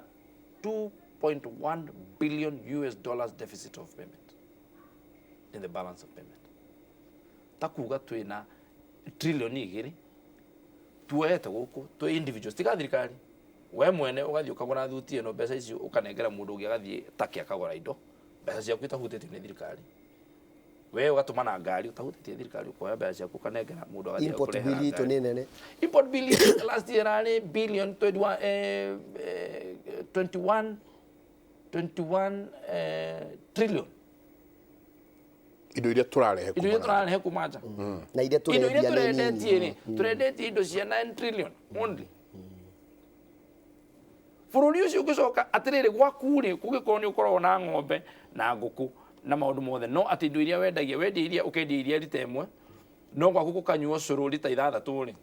2.1 billion US dollars deficit of payment in the balance of payment. Takuga twina trillion 2 tuoete gũkũ twĩ individuals, tiga thirikari. We mwene ũgathiĩ ũkagũra thuti ĩno, mbeca icio ũkanengera mũndũ ũngĩ agathiĩ take akagũra indo, mbeca ciaku itahutĩtio nĩ thirikari. We ũgatũma na ngari ũtahutĩtie thirikari, ũkoya mbeca ciaku ũkanengera mũndũ agathiĩ Import agakũrehera bill itũ ngari. nĩ nene. Import bill last year arĩ billion 21, 21 trillion. Indo iria tũrarehe Indo iria kuma na nja. tũrarehe kuma nja. Na iria Indo iria tũrendia nĩ tũrendetie nini. rĩ, tũrendetie indo cia 9 trillion only. Bũrũri ũcio ũngĩcoka atĩrĩrĩ, gwaku rĩ, kũngĩkorwo nĩ ũkoragwo na ng'ombe na ngũkũ na maũndũ mothe, no atĩ indo iria wendagia, wendia iria ũkendia iria rita ĩmwe, no gwaku gũkanyuo cũrũ rita 6 rĩ,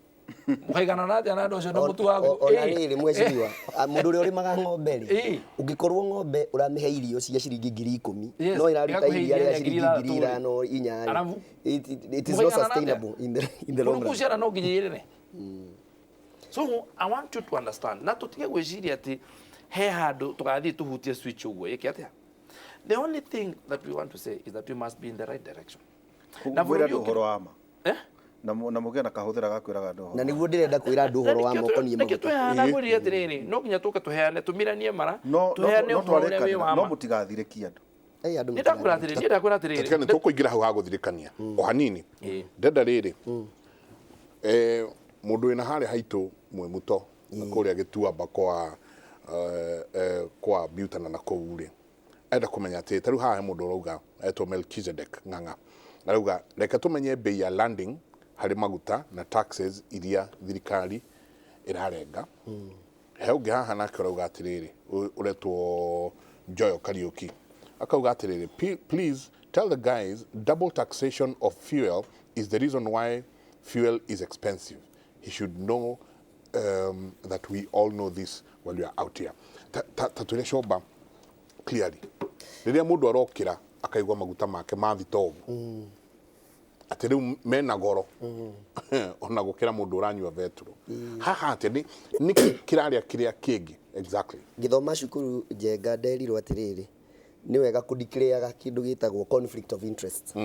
mũkaiganana atĩa na andũ acio na mũtu waku? Ona rĩrĩ mweciriwa, mũndũ ũrĩa ũrĩmaga ng'ombe rĩ, Ĩĩ. ũngĩkorwo ng'ombe ũramĩhe irio cia ciringi 10,000, Yes, no ĩraruta ĩgakũhe iria iria rĩa rĩa ciringi ngiri ngiri ithathatũ rĩ. ithano inya rĩ, Arabu? it is not Mũkaiganana atĩa? sustainable in the long Kũndũ kũu run. ciana no nginya irĩre. So I want you to understand na tũtige gwĩciria atĩ he handũ tũgathiĩ tũhutie switch ũguo ĩke atĩa. The only thing that we want to say is that we must be in the right direction. Na Mwĩre bũrũri andũ ũhoro wa ma. Eh? Na mũgĩe na kahũthĩra ga kwĩraga andũ ũhoro. Na nĩguo ndĩrenda kwĩra andũ ũhoro wa ma ũkoniĩ Nĩkĩo maguta. twĩhana ngwĩrire atĩrĩrĩ, no nginya tũke tũheane, tũmiranie mara, No tũheane no ũhoro ũrĩa wĩ twarĩkanĩra, wa no ma. mũtigathirĩkie andũ. Ĩ, andũ Nĩ ndakwĩra atĩrĩrĩ, niĩ ndakwĩra atĩrĩrĩ. Tatika nĩ tũkũingĩra hau ha gũthirĩkania o hanini. Ĩĩ. Ndenda rĩrĩ, mũndũ wĩna harĩa haitũ mwĩ mũto na kũrĩa gĩtuamba kwa Biutana na kũu rĩ, enda kũmenya atĩ ta rĩu haha he mũndũ ũrauga etwo Melchizedek Ng'ang'a, arauga reke tũmenye bei ya landing harĩ maguta na taxes iria thirikari ĩrarenga. He ũngĩ haha nake ũrauga atĩrĩrĩ, ũretwo Joyo Kariuki, akauga atĩrĩrĩ, please tell the guys double taxation of fuel is the reason why fuel is expensive. He should know that we all know this while we are out here. Ta twĩre Comba clearly, rĩrĩa mũndũ arokĩra akaigua maguta make ma thitobu atĩ rĩu mena goro ona gũkĩra mũndũ ũranyua betũrũ, haha atĩ nĩ nĩkĩ kĩrarĩa kĩrĩa kĩngĩ exactly? Ngĩthoma cukuru Njenga nderirwo atĩrĩrĩ, nĩ wega kũdeclareaga kĩndũ gĩtagwo conflict of interest.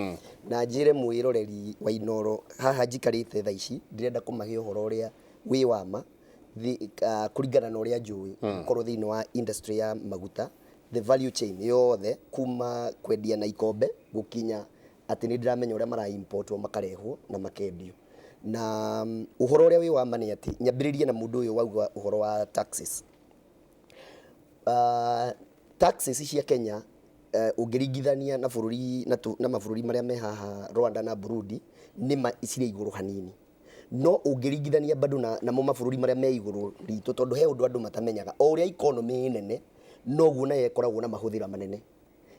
Na njĩre mwĩroreri wa Inooro haha njikarĩte thaa ici, ndĩrenda kũmahe ũhoro ũrĩa wĩ wa ma kũringana na ũrĩa njũĩ gũkorwo thĩinĩ wa industry ya maguta, the value chain yothe, kuma kwendia na ikombe gũkinya atĩ nĩ ndĩramenya ũrĩa mara importwo makarehwo na makendio. Na ũhoro ũrĩa wĩ wa ma nĩ atĩ nyambĩrĩrie na mũndũ ũyũ wauga ũhoro wa taxes. Taxes cia Kenya, ũngĩringithania na bũrũri na mabũrũri marĩa me haha Rwanda na Burundi, nĩ ma cirĩ igũrũ hanini, no ũngĩringithania bado na namo mabũrũri marĩa me igũrũ ritũ, tondũ he ũndũ andũ matamenyaga, o ũrĩa economy ĩ nene noguo nayo ĩkoragwo na mahũthĩro manene.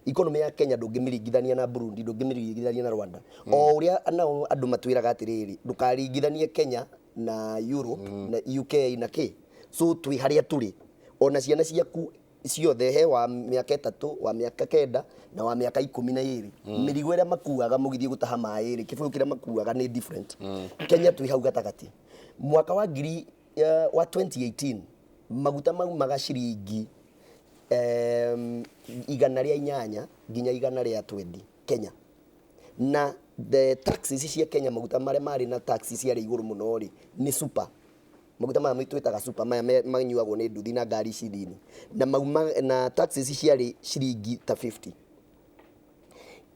Economy ya Kenya ndũngĩmĩringithania na Burundi, ndũngĩmĩringithania na Rwanda. O ũrĩa nao andũ matwĩraga atĩrĩrĩ, ndũkaringithanie Kenya na Europe na UK na kĩ. So twĩ harĩa tũrĩ, ona ciana ciaku ciothe, he wa mĩaka 3, wa mĩaka 9 na wa mĩaka 12, mĩrigo ĩrĩa makuaga mũgĩthiĩ gũtaha maĩ rĩ, kĩbũyũ kĩrĩa makuaga nĩ different. Kenya twĩ hau gatagatĩ. Mwaka wa ngiri wa 2018 maguta maumaga ciringi 108 nginya 120 Kenya, na the taxes cia Kenya, maguta marĩa marĩ na taxes ciarĩ igũrũ mũno rĩ, nĩ super maguta maya twĩtaga super, maya manyuagwo nĩ nduthi na ngari ici nini, na mauma na taxes ciarĩ ciringi ta 50.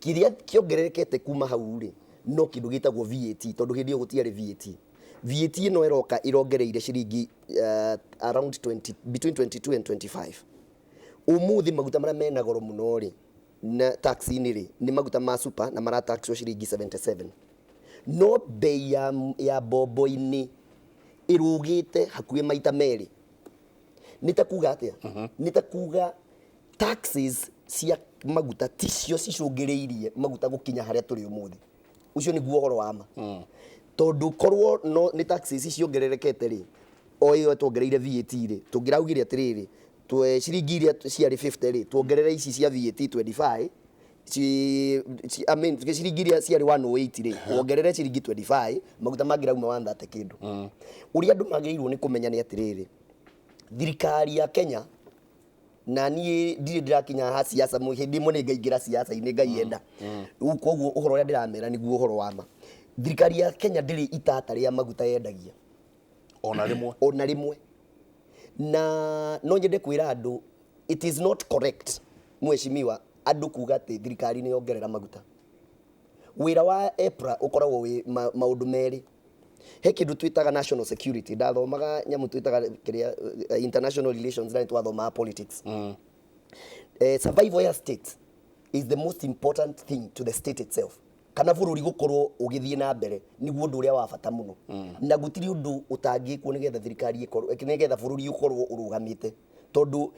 Kĩrĩa kĩongererekete kuma hau rĩ, no kĩndũ gĩtagwo VAT, tondũ hĩndĩ ĩyo gũtiarĩ VAT. VAT ĩno ĩroka ĩrongereire ciringi around 20, between 22 and 25. Ũmũthĩ maguta marĩa mena goro mũno rĩ, na tax-inĩ rĩ, nĩ maguta ma super, na marataxwo ciringi 77, no bei ya mbombo-inĩ ĩrũgĩte hakuhĩ maita merĩ. Nĩ ta kuga atĩa? Nĩ ta kuga taxes cia maguta ticio cicũngĩrĩirie maguta gũkinya harĩa tũrĩ ũmũthĩ. Ũcio nĩguo ũhoro wa ma, tondũ korwo no nĩ taxes ciongererekete rĩ, o ĩyo tuongereire VAT rĩ, tũngĩraugire atĩrĩrĩ, twe ciringi iria ciarĩ 50 rĩ, tuongerere ici cia VAT 25, I mean, ciringi iria ciarĩ 108 rĩ, wongerere ciringi 25, maguta mangĩrauma 130 kĩndũ. Ũrĩa andũ magĩrĩirwo nĩ kũmenya nĩ atĩrĩrĩ, thirikari ya Kenya, na niĩ ndirĩ ndĩrakinya ha siasa, hĩndĩ ĩmwe nĩ ngaingĩra siasa-inĩ, Ngai enda. Rĩu koguo ũhoro ũrĩa ndĩramera nĩguo ũhoro wa ma. Thirikari ya Kenya ndĩrĩ itata rĩa maguta yendagia. Ona rĩmwe? Ona rĩmwe. Na no nyende kwĩra andũ, it is not correct, mheshimiwa, andũ kuga atĩ thirikari nĩ yongerera maguta. Wĩra wa EPRA ũkoragwo wĩ maũndũ merĩ. He kĩndũ twĩtaga national security. Ndathomaga nyamũ twĩtaga kĩrĩa international relations, na nĩ twathomaga politics. Survival ya state is the most important thing to the state itself, kana bũrũri gũkorwo ũgĩthiĩ na mbere nĩguo ũndũ ũrĩa wa bata mũno, na gũtirĩ ũndũ ũtangĩkwo nĩgetha thirikari ĩkorwo, nĩgetha bũrũri ũkorwo ũrũgamĩte, tondũ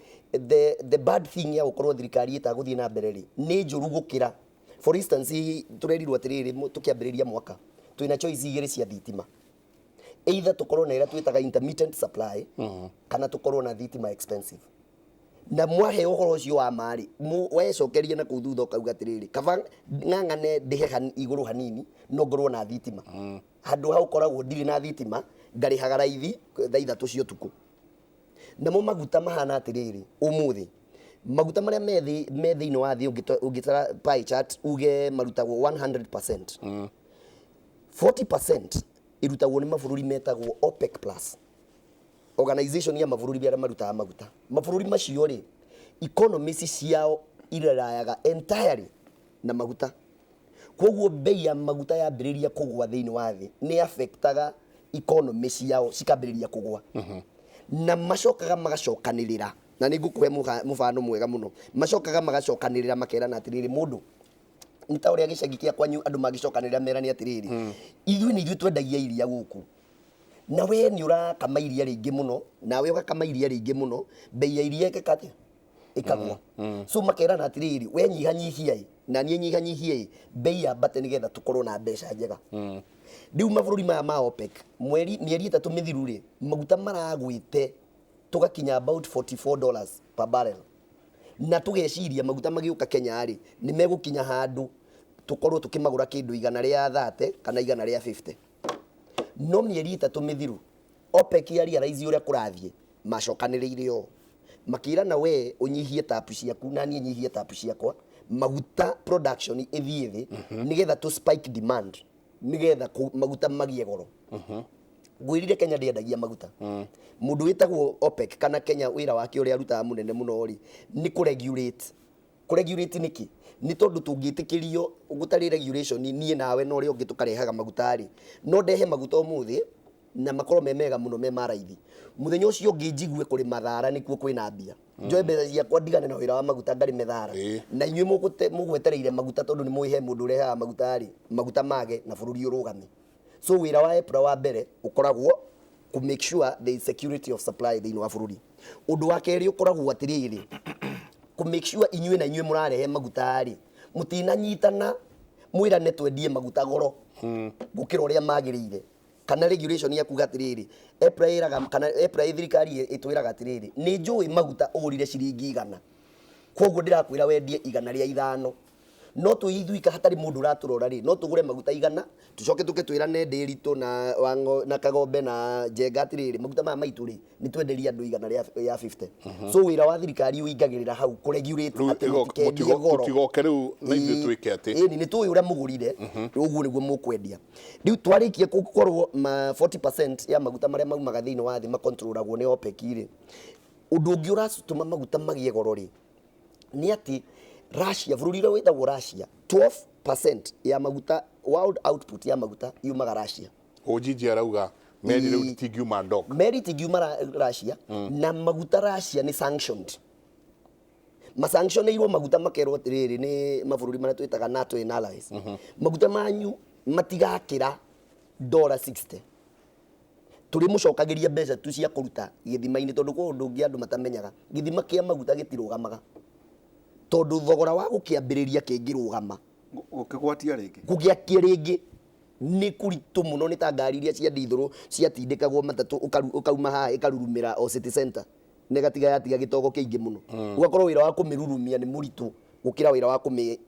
the bad thing ya gũkorwo thirikari ĩtagũthiĩ na mbere rĩ, nĩ njũru gũkĩra, for instance, tũrerirwo atĩrĩrĩ, tũkĩambĩrĩria mwaka twĩna choice igĩrĩ cia thitima: either tũkorwo na ĩrĩa twĩtaga intermittent supply, kana tũkorwo na thitima expensive. Na mwahe ũhoro ũcio wa marĩ, wecokerie na kũu thutha ũkauga atĩrĩrĩ, kaba ng'ang'ane ndĩhe igũrũ hanini no ngorwo na thitima, handũ ha ũkoragwo ndirĩ na thitima, ngarĩhaga raithi thaa 3 cia ũtukũ. Namo maguta mahana atĩrĩrĩ, ũmũthĩ maguta marĩa me thĩinĩ wa thĩ, ũngĩtara pie chart uge marutagwo 100%, 40% irutagwo nĩ mabũrũri metagwo OPEC Plus organization ya mabũrũri arĩa marutaga maguta. Mabũrũri macio rĩ, economies ciao irarayaga entirely na maguta. Koguo bei ya maguta yambĩrĩria kũgwa thĩinĩ wa thĩ, nĩ affectaga economy ciao, cikambĩrĩria kũgwa, na macokaga magacokanĩrĩra. Na nĩ ngũkũhe mũbano mwega mũno. Macokaga magacokanĩrĩra, makerana atĩrĩrĩ, mũndũ nĩ ta ũrĩa gĩcagi kĩa kwanyu andũ mangĩcokanĩrĩra merane atĩrĩrĩ, ithuĩ nĩ ithuĩ twendagia iria gũkũ, na we nĩ ũrakama iria rĩingĩ mũno, nawe ũgakama iria rĩingĩ mũno, bei ya iria ĩgeka atĩa? Ĩkagwa. So makerana atĩrĩrĩ, we nyihanyihia ĩ, na niĩ nyihanyihie ĩ, bei yambate nĩgetha tũkorwo na mbeca njega. Rĩu mabũrũri maya ma OPEC, mweri mĩeri 3 mĩthiru rĩ, maguta maragwĩte tũgakinya about $44 per barrel, na tũgeciria maguta magĩũka Kenya rĩ, nĩ megũkinya handũ tũkorwo tũkĩmagũra kĩndũ 130 kana 150. No mĩeri 3 mĩthiru, OPEC ya realize ũrĩa kũrathiĩ, macokanĩrĩire o makĩrana, we ũnyihie tapu ciaku na niĩ nyihie tapu ciakwa, maguta production ĩthiĩ thĩ, nĩgetha tũ spike demand, nĩgetha maguta magĩe goro. Ngwĩrire Kenya ndĩendagia maguta. Mũndũ wĩtagwo OPEC kana Kenya, wĩra wake ũrĩa arutaga mũnene mũno rĩ, nĩ kũregulate. Kũregulate nĩkĩ? Nĩ tondũ tũngĩtĩkĩrio gũtarĩ regulation, niĩ nawe na ũrĩa ũngĩ tũkarehaga maguta rĩ, no ndehe maguta ũmũthĩ na makorwo me mega mũno, me ma raithi, mũthenya ũcio ũngĩ njigue kũrĩma thara nĩkuo kwĩna mbia, njoe mbeca ciakwa ndigane na wĩra wa maguta, ngarĩme thara. Na inyuĩ mũgwetereire maguta, tondũ nĩ mũĩ he mũndũ ũrehaga maguta rĩ, maguta mage na bũrũri ũrũgame. So wĩra wa EPRA wa mbere ũkoragwo ku make sure there is security of supply thĩinĩ wa bũrũri. Ũndũ wa kerĩ ũkoragwo atĩrĩrĩ, Kũ make sure inyuĩ na inyuĩ mũrarehe maguta rĩ, mũtinanyitana mwĩrane twendie maguta goro gũkĩra ũrĩa magĩrĩire. Kana regulation ya kuga atĩrĩrĩ, EPRA ĩraga kana EPRA thirikari ĩtwĩraga atĩrĩrĩ, nĩ njũĩ maguta ũgũrire ciringi 100, koguo ndĩrakwĩra wendie 105. No twĩ ithuika hatarĩ mũndũ ũratũrora rĩ, no tũgũre maguta 100, tũcoke tũke twĩrane Ndĩritũ na Wang'o na Kagombe na Njenga atĩrĩrĩ, maguta maya maitũ rĩ, nĩ twenderie andũ 150. So wĩra wa thirikari ũingagĩrĩra hau kũ-regulate Rĩu atĩ mũtikendie goro. Tũtigoke rĩu na ithuĩ twĩke atĩ Ĩni nĩ tũĩ ũrĩa mũgũrire, ũguo nĩguo mũkwendia. Rĩu twarĩkia gũkorwo ma 40% ya maguta marĩa maumaga thĩinĩ wa thĩ makontrolagwo nĩ OPEC rĩ, ũndũ ũngĩ ũratũma maguta magĩe goro rĩ, nĩ atĩ Russia, bũrũri ũrĩa wĩtagwo Russia, 12% ya maguta, world output ya maguta yumaga Russia. Ũnjinji arauga meri rĩu tingiuma dock. Meri itingiuma Russia na maguta Russia nĩ sanctioned, masanctionĩirwo maguta, makerwo atĩrĩrĩ nĩ mabũrũri marĩa twĩtaga NATO and allies, maguta manyu matigakĩra dola 60, tũrĩ mũcokagĩria mbeca tu cia kũruta gĩthima-inĩ, tondũ kwĩ ũndũ ũngĩ andũ matamenyaga, gĩthima kĩa maguta gĩtirũgamaga, tondũ thogora wa gũkĩambĩrĩria kĩngĩrũgama, Gũkĩgwatia rĩngĩ, gũgĩakia rĩngĩ nĩ kũritũ mũno. Nĩ ta ngari iria cia ndithũrũ ciatindĩkagwo matatũ, ũkauma haha ĩkarurumĩra o city center, nĩ gatiga yatiga gĩtogo kĩingĩ mũno, ũgakorwo wĩra wa kũmĩrurumia nĩ mũritũ gũkĩra wĩra wa kũmĩ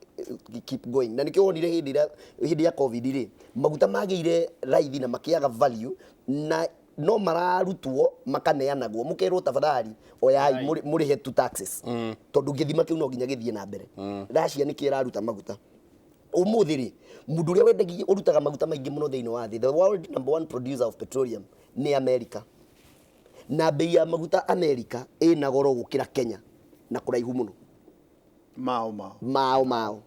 keep going. Na nĩkĩo wonire hĩndĩ ĩrĩa hĩndĩ ya COVID rĩ, maguta magĩire raithi na makĩaga value, na no mararutwo makaneanagwo, mũkerwo tafadhali oyai mũrĩhe tu taxes, tondũ gĩthima kĩu no nginya gĩthiĩ na mbere. Russia nĩkĩo ĩraruta maguta ũmũthĩ rĩ. Mũndũ ũrĩa wendagia, ũrutaga maguta maingĩ mũno thĩinĩ wa thĩ, the world number one producer of petroleum, nĩ America, na bei ya maguta America ĩna goro gũkĩra Kenya na kũraihu mũno. Mao mao. Mao mao,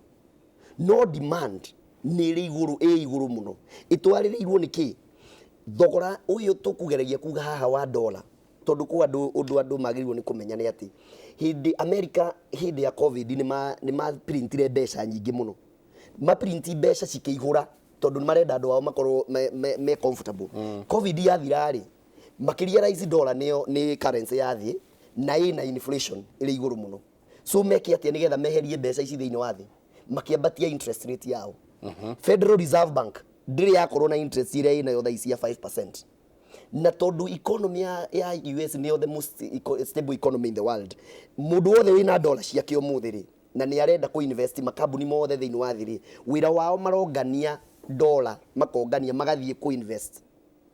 no demand nĩ ĩrĩ igũrũ, ĩ igũrũ mũno. Ĩtwarĩrĩirwo nĩ kĩ? Thogora ũyũ tũkũgeragia kuga haha wa dola, tondũ kwĩ andũ, ũndũ andũ magĩrĩirwo nĩ kũmenya nĩ atĩ hĩndĩ America, hĩndĩ ya COVID, nĩ ma printire mbeca nyingĩ mũno, maprinti mbeca cikĩihũra, tondũ nĩ marenda andũ ao makorwo me comfortable. COVID yathira rĩ, makĩria rise dollar nĩyo nĩ currency ya thĩ na ĩna inflation ĩrĩ igũrũ mũno. So meke atĩa nĩgetha meherie mbeca ici thĩinĩ wa thĩ? Makĩambatia interest rate yao. Federal Reserve Bank ndĩrĩ yakorwo na interest ĩrĩa ĩnayo thaa ici ya 5%, na tondũ economy ya US nĩyo the most stable economy in the world, mũndũ wothe wĩna dola ciake ũmũthĩ rĩ, na nĩ arenda kũ invest makambuni mothe thĩinĩ wa thĩ rĩ, wĩra wao marongania dola, makongania magathiĩ kũ invest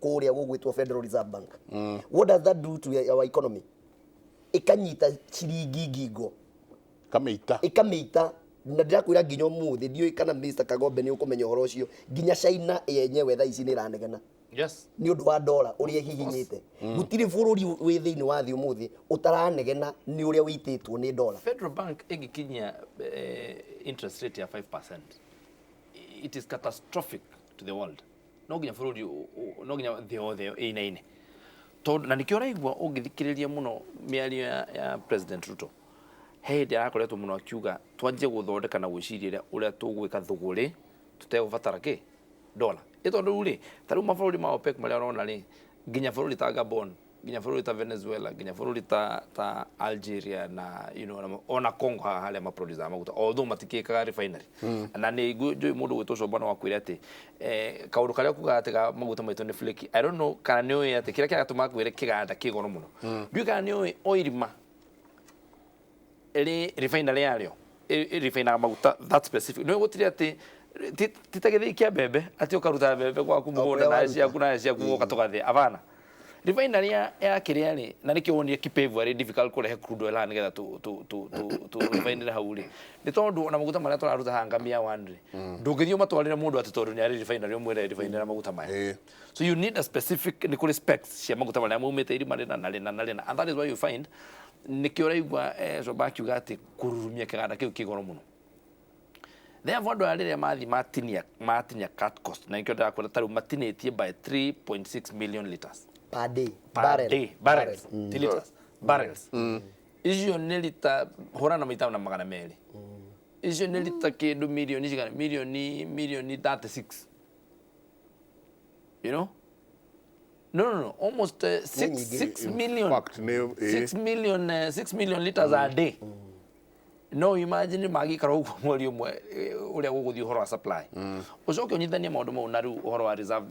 kũrĩa gũgwĩtwo Federal Reserve Bank. What does that do to our economy? Ĩkanyita ciringi ngingo. Kamĩita. Ĩkamĩita. Na ndĩrakwĩra nginya ũmũthĩ, ndiũĩ kana Mr. Kagombe nĩ ũkũmenya ũhoro ũcio, nginya China yenyewe thaa ici nĩ ĩranegena nĩ ũndũ wa dola ũrĩa ĩhihinyĩte. Gũtirĩ bũrũri wĩ thĩinĩ wa thĩ ũmũthĩ ũtaranegena nĩ ũrĩa wĩitĩtwo nĩ dola. Federal Bank ĩngĩkinyia interest rate ya 5%, it is catastrophic to the world. No nginya bũrũri no nginya thĩ yothe ĩinaine, tondũ na nĩkĩo ũraigua ũngĩthikĩrĩria mũno mĩario ya President Ruto, he hĩndĩ arakoretwo mũno akiuga twanjie gũthondeka na gwĩciria ũrĩa tũgwĩka thũgũrĩ tũtegũbatara kĩ dola ĩ, tondũ rĩu rĩ, ta rĩu mabũrũri ma OPEC marĩa ũrona rĩ, nginya bũrũri ta Gabon, nginya bũrũri ta Venezuela, nginya bũrũri ta Algeria na ona Congo haha harĩa maproduce maguta, although matikĩkaga refinery. Na nĩ njũĩ mũndũ gwĩtwo Coba no akwĩre atĩ kaũndũ karĩa kugaga atĩ ga maguta maitũ nĩ flaky. I don't know kana nĩ ũĩ atĩ kĩrĩa kĩratũma ngwĩre kĩganda kĩ goro mũno, ndiũĩ kana nĩ ũĩ o irima rĩ refinery yarĩo ĩrefinaga maguta that specific. Nĩ gũtirĩ atĩ ti ta gĩthĩi kĩa mbembe atĩ ũkaruta mbembe gwaku mũgũnda kũrĩa na waruta. Ciaku na ciaku ũgoka tũgathĩa abana. Refinery ya kĩrĩa rĩ, na nĩkĩo wonire Kipevu arĩ difficult kũrehe crude oil haha nĩgetha tu refinery hau rĩ, nĩ tondũ ona maguta marĩa tũraruta haha ngamia one rĩ, ndũngĩthiĩ ũmatwarĩre mũndũ atĩ tondũ nĩ arĩ refinery ũmwĩre refinery maguta maya. So you need a specific, nĩ kũrĩ specs cia maguta marĩa maumĩte irima rĩna na rĩna na rĩna, and that is why you find nĩkĩo ũraigua Coba akiuga atĩ kũrurumia kĩganda kĩu kĩ goro mũno. Therefore andũ aya rĩrĩa mathiĩ matinia cut cost, na nĩkĩo ndĩrakwĩra ta rĩu matinĩtie by 3.6 million liters per day. Per Barrel. day, barrels, ti liters, barrels. Icio nĩ lita hũra na maita na 200, icio nĩ lita kĩndũ milioni cigana, milioni 36, you know, no, almost 6 nyingĩ. 6 In million fact, 6 million, 6 million liters a day. No imagine magĩikara ũguo mweri ũmwe ũrĩa gũgũthiĩ ũhoro wa supply. Ũcoke ũnyitithanie maũndũ mau na rĩu ũhoro wa reserve.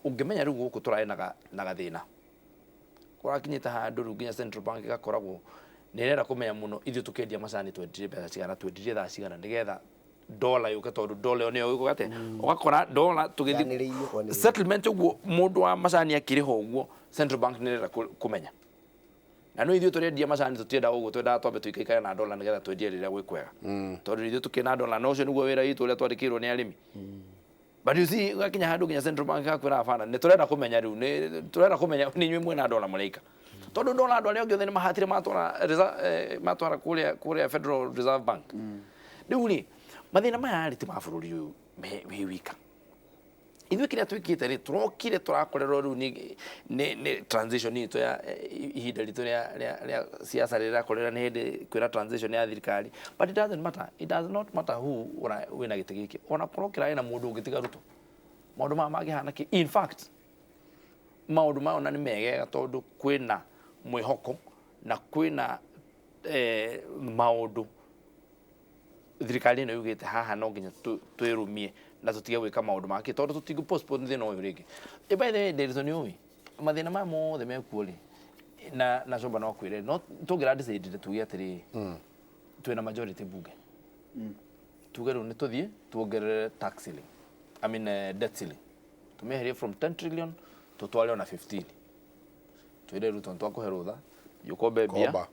Ũngĩmenya rĩu gũkũ tũrarĩ na gathĩna. Kũrakinyĩte handũ rĩu nginya Central Bank ĩgakoragwo nĩ ĩrenda kũmenya mũno ithuĩ tũkĩendia macani twendirie mbeca cigana, twendirie thaa cigana nĩgetha dola yũke, tondũ dola ĩyo nĩyo ĩgũka atĩa. Ũgakora dola tũgĩthiĩ settlement ũguo mũndũ wa macani akĩrĩha ũguo Central Bank nĩ ĩrenda kũmenya. Na no ithuĩ tũrendia macani tũtienda ũguo, twendaga twambe tũikaikare na dola nĩgetha twendie rĩrĩa gwĩ kwega. Tondũ ithuĩ tũkĩrĩ na dola na ũcio nĩguo wĩra witũ ũrĩa twandĩkĩirwo nĩ arĩmi. But you see, gakinya handũ nginya Central Bank gakwĩra bana nĩ tũrenda kũmenya rĩu, nĩ tũrenda kũmenya nĩ inyuĩ mwĩna dola mũraika. Tondũ dola andũ arĩa angĩ othe nĩ mahatire matwara kũrĩa Federal Reserve Bank. Rĩu rĩ, mathĩna maya rĩ ti ma bũrũri ũyũ wĩ wika. Ithuĩ kĩrĩa twĩkĩte rĩ, tũrokire tũrakorerwo rĩu nĩ transition itũ ya ihinda ritũ rĩa siasa rĩrakorera nĩ hĩndĩ kwĩna transition ya thirikari. But it doesn't matter. It does not matter who wĩna gĩtĩ gĩkĩ. Ona korwo kĩrarĩ na mũndũ ũngĩ tiga Ruto. Maũndũ maya mangĩhana kĩ? In fact, maũndũ maya ona nĩ megega tondũ kwĩna mwĩhoko na kwĩna maũndũ thirikari ĩno yugĩte haha no nginya twĩrũmie na tũtige gwĩka maũndũ make tondũ tũtingũ postpone thĩna ũyũ rĩngĩ. By the way, Nderitu nĩ ũĩ mathĩna maya mothe mekuo rĩ, na Comba no akwĩre no tũngĩra decide tuge atĩrĩ twĩna majority bunge tuge rĩu nĩ tũthiĩ tuongerere tax ceiling, I mean debt ceiling, tũmĩeherie from 10 trillion tũtware ona 15. Twĩre Ruto nĩ twakũhe rũtha thiĩ ũkombe mbia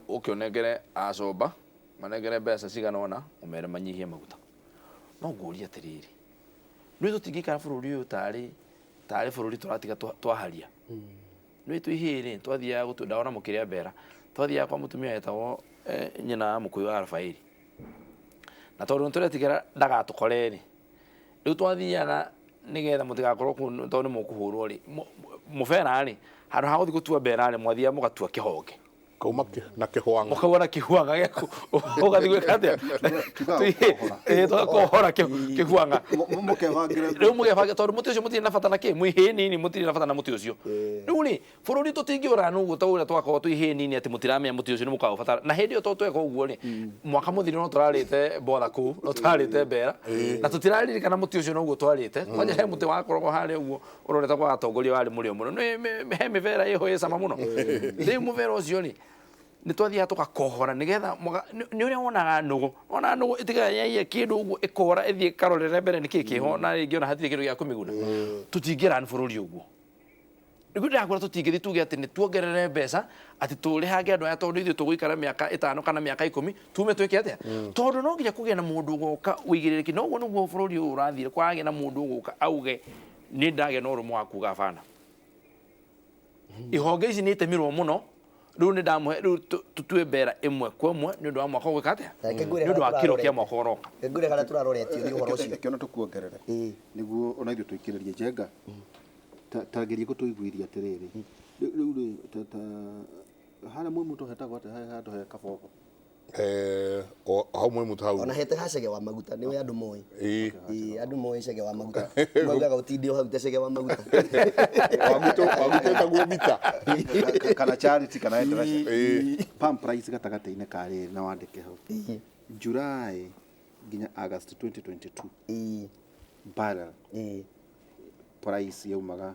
ũke ũnengere acomba manengere mbeca cigana ũna ũmere manyihie maguta. No ngũrie atĩrĩrĩ, nĩ tũtingĩikara bũrũri ũyũ tarĩ bũrũri tũratiga twaharia. Nĩ twĩhĩrĩ twathiaga gũtua ndawa na mũkĩrĩa mbera, twathiaga kwa mũtumia wetagwo nyina wa Mũkũyũ wa Rafaeli, na tondũ nĩtũretigĩra ndagatũkore rĩ, rĩu twathiaga nĩgetha mũtigakorwo kũu tondũ nĩ mũkũhũrwo rĩ, mũbera rĩ, handũ ha gũthiĩ gũtua mbera rĩ, mwathiaga mũgatua kĩhonge. Kauma na kĩhwanga. Mũkaua na kĩhwanga gĩaku. Ũgathiĩ gwĩka atĩa? Tũgakohora kĩhwanga. Rĩu mũkebangĩra tondũ mũtĩ ũcio mũtirĩ na bata na kĩ? Mwĩ hĩ nini mũtirĩ na bata na mũtĩ ũcio. Rĩu rĩ, bũrũri tũtingĩũra ũguo ta ũrĩa twakorwo twĩ hĩ nini atĩ mũtiramenya mũtĩ ũcio nĩ mũkaũbatara. Na hĩndĩ ĩyo to tweka ũguo rĩ, mwaka mũthiru no tũrarĩte mbotha kũu, no tũrarĩte mbera, na tũtiraririkana mũtĩ ũcio noguo twarĩte. Kwanja he mũtĩ wakoragwo harĩa ũguo ũrorete kwa atongoria warĩ mũrĩo mũno. Nĩ he mĩbera ĩho ĩ cama mũno. Rĩu mũbera ũcio rĩ, nĩ twathiaga tũgakohora nĩgetha nĩ ũrĩa wonaga nũgũ, wona nũgũ ĩtigaga yaiya kĩndũ ũguo ĩkora ĩthiĩ ĩkarorere mbere nĩkĩ kĩho na rĩngĩ ona hatirĩ kĩndũ gĩa kũmĩguna. Tũtingĩra nĩ bũrũri ũguo. Nĩguo ndĩrakwĩra tũtingĩthiĩ tuge atĩ nĩ tuongerere mbeca atĩ tũrĩhange andũ aya tondũ ithuĩ tũgũikara mĩaka 5 kana mĩaka 10 tume twĩke atĩa? Tondũ no nginya kũgĩe na mũndũ ũgoka ũigĩrĩrĩki. No ũguo nĩguo bũrũri ũyũ ũrathire, kwagĩa na mũndũ ũgũka auge nĩ ndagĩa na ũrũmwe wa kuga bana. Ihonge ici nĩ itemirwo mũno. Rĩu nĩ ndamũhe rĩu tũtue mbera ĩmwe kwa ĩmwe nĩ ũndũ wa mwaka ũgwĩka atĩa? Nĩ ũndũ wa kiro kĩa mwaka ũroka. Ngwĩre harĩa tũraroretio nĩ ũhoro ũcio. Kĩona tũkuongerere nĩguo ona ithuĩ tũikĩrĩrie Njenga. Ta geria gũtũiguithia atĩrĩrĩ, rĩu rĩ ta harĩa Mwĩmũtũ hetagwo atĩa? He handũ he Kabogo. Hau Mwĩmũtũ hau. Ona hete ha Cege wa maguta nĩwe andũ moĩ. Andũ moĩ Cege wa maguta. Maugaga ũtinde o hau ta Cege wa maguta. Wagutũ ĩtagwo mita. Kana Charity kana Endarasha. Pump price gatagatĩ-inĩ ka rĩrĩ na wandĩke hau. July nginya August 2022. Barrel. Price yaumaga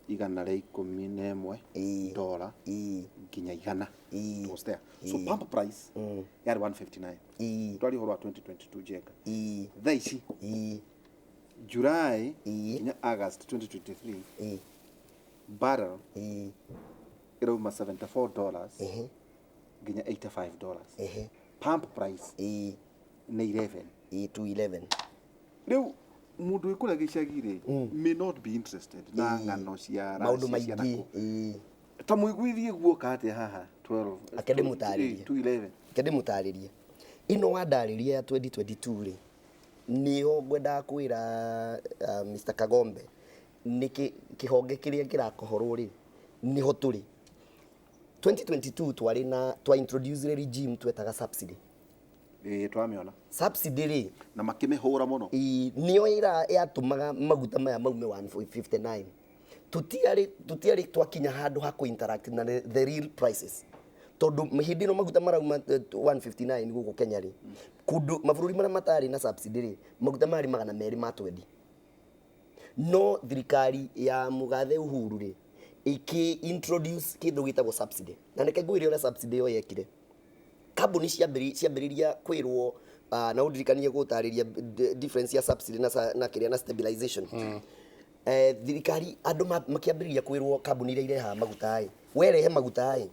111 dola nginya 100. It was there. So pump price yarĩ 159. Twari ũhoro wa 2022 Njenga. Thaa ici July nginya August 2023 barrel ĩrauma $74 nginya $85. Pump price nĩ 11. 211. Rĩu mũndũ wĩ kũrĩa gĩcagi rĩ may not be interested na ng'ano cia maũndũ maingĩ. Ta mũiguithie guoka atĩa haha 12 Ake ndĩmũtarĩrie. 211. Ake ndĩmũtarĩrie. Ĩno wandarĩria ya 2022 rĩ, nĩyo ngwendaga kwĩra Mr. Kagombe nĩ kĩhonge kĩrĩa kĩrakohorwo rĩ, nĩho tũrĩ. 2022 twarĩ na twa introduce regime twetaga subsidy. Twamĩona. Subsidy rĩ na makĩmĩhũra mũno. Nĩyo yatũmaga maguta maya maume 159. Tũtiarĩ twakinya handũ ha kũ-interact na the real prices. Tondũ hĩndĩ ĩno maguta marauma 159 gũkũ Kenya rĩ, kũndũ mabũrũri marĩa matarĩ na subsidy rĩ, maguta marĩ 220. No thirikari ya Mũgathe Uhuru rĩ, ĩkĩ introduce kĩndũ gĩtagwo subsidy. Na reke ngwĩre ũrĩa subsidy ĩyo yekire. Kambuni ciambĩrĩria kwĩrwo, na ũndirikanie gũtarĩria difference ya subsidy na kĩrĩa na stabilization. Thirikari andũ makĩambĩrĩria kwĩrwo kambuni iria irehaga maguta ĩ, werehe maguta ĩ,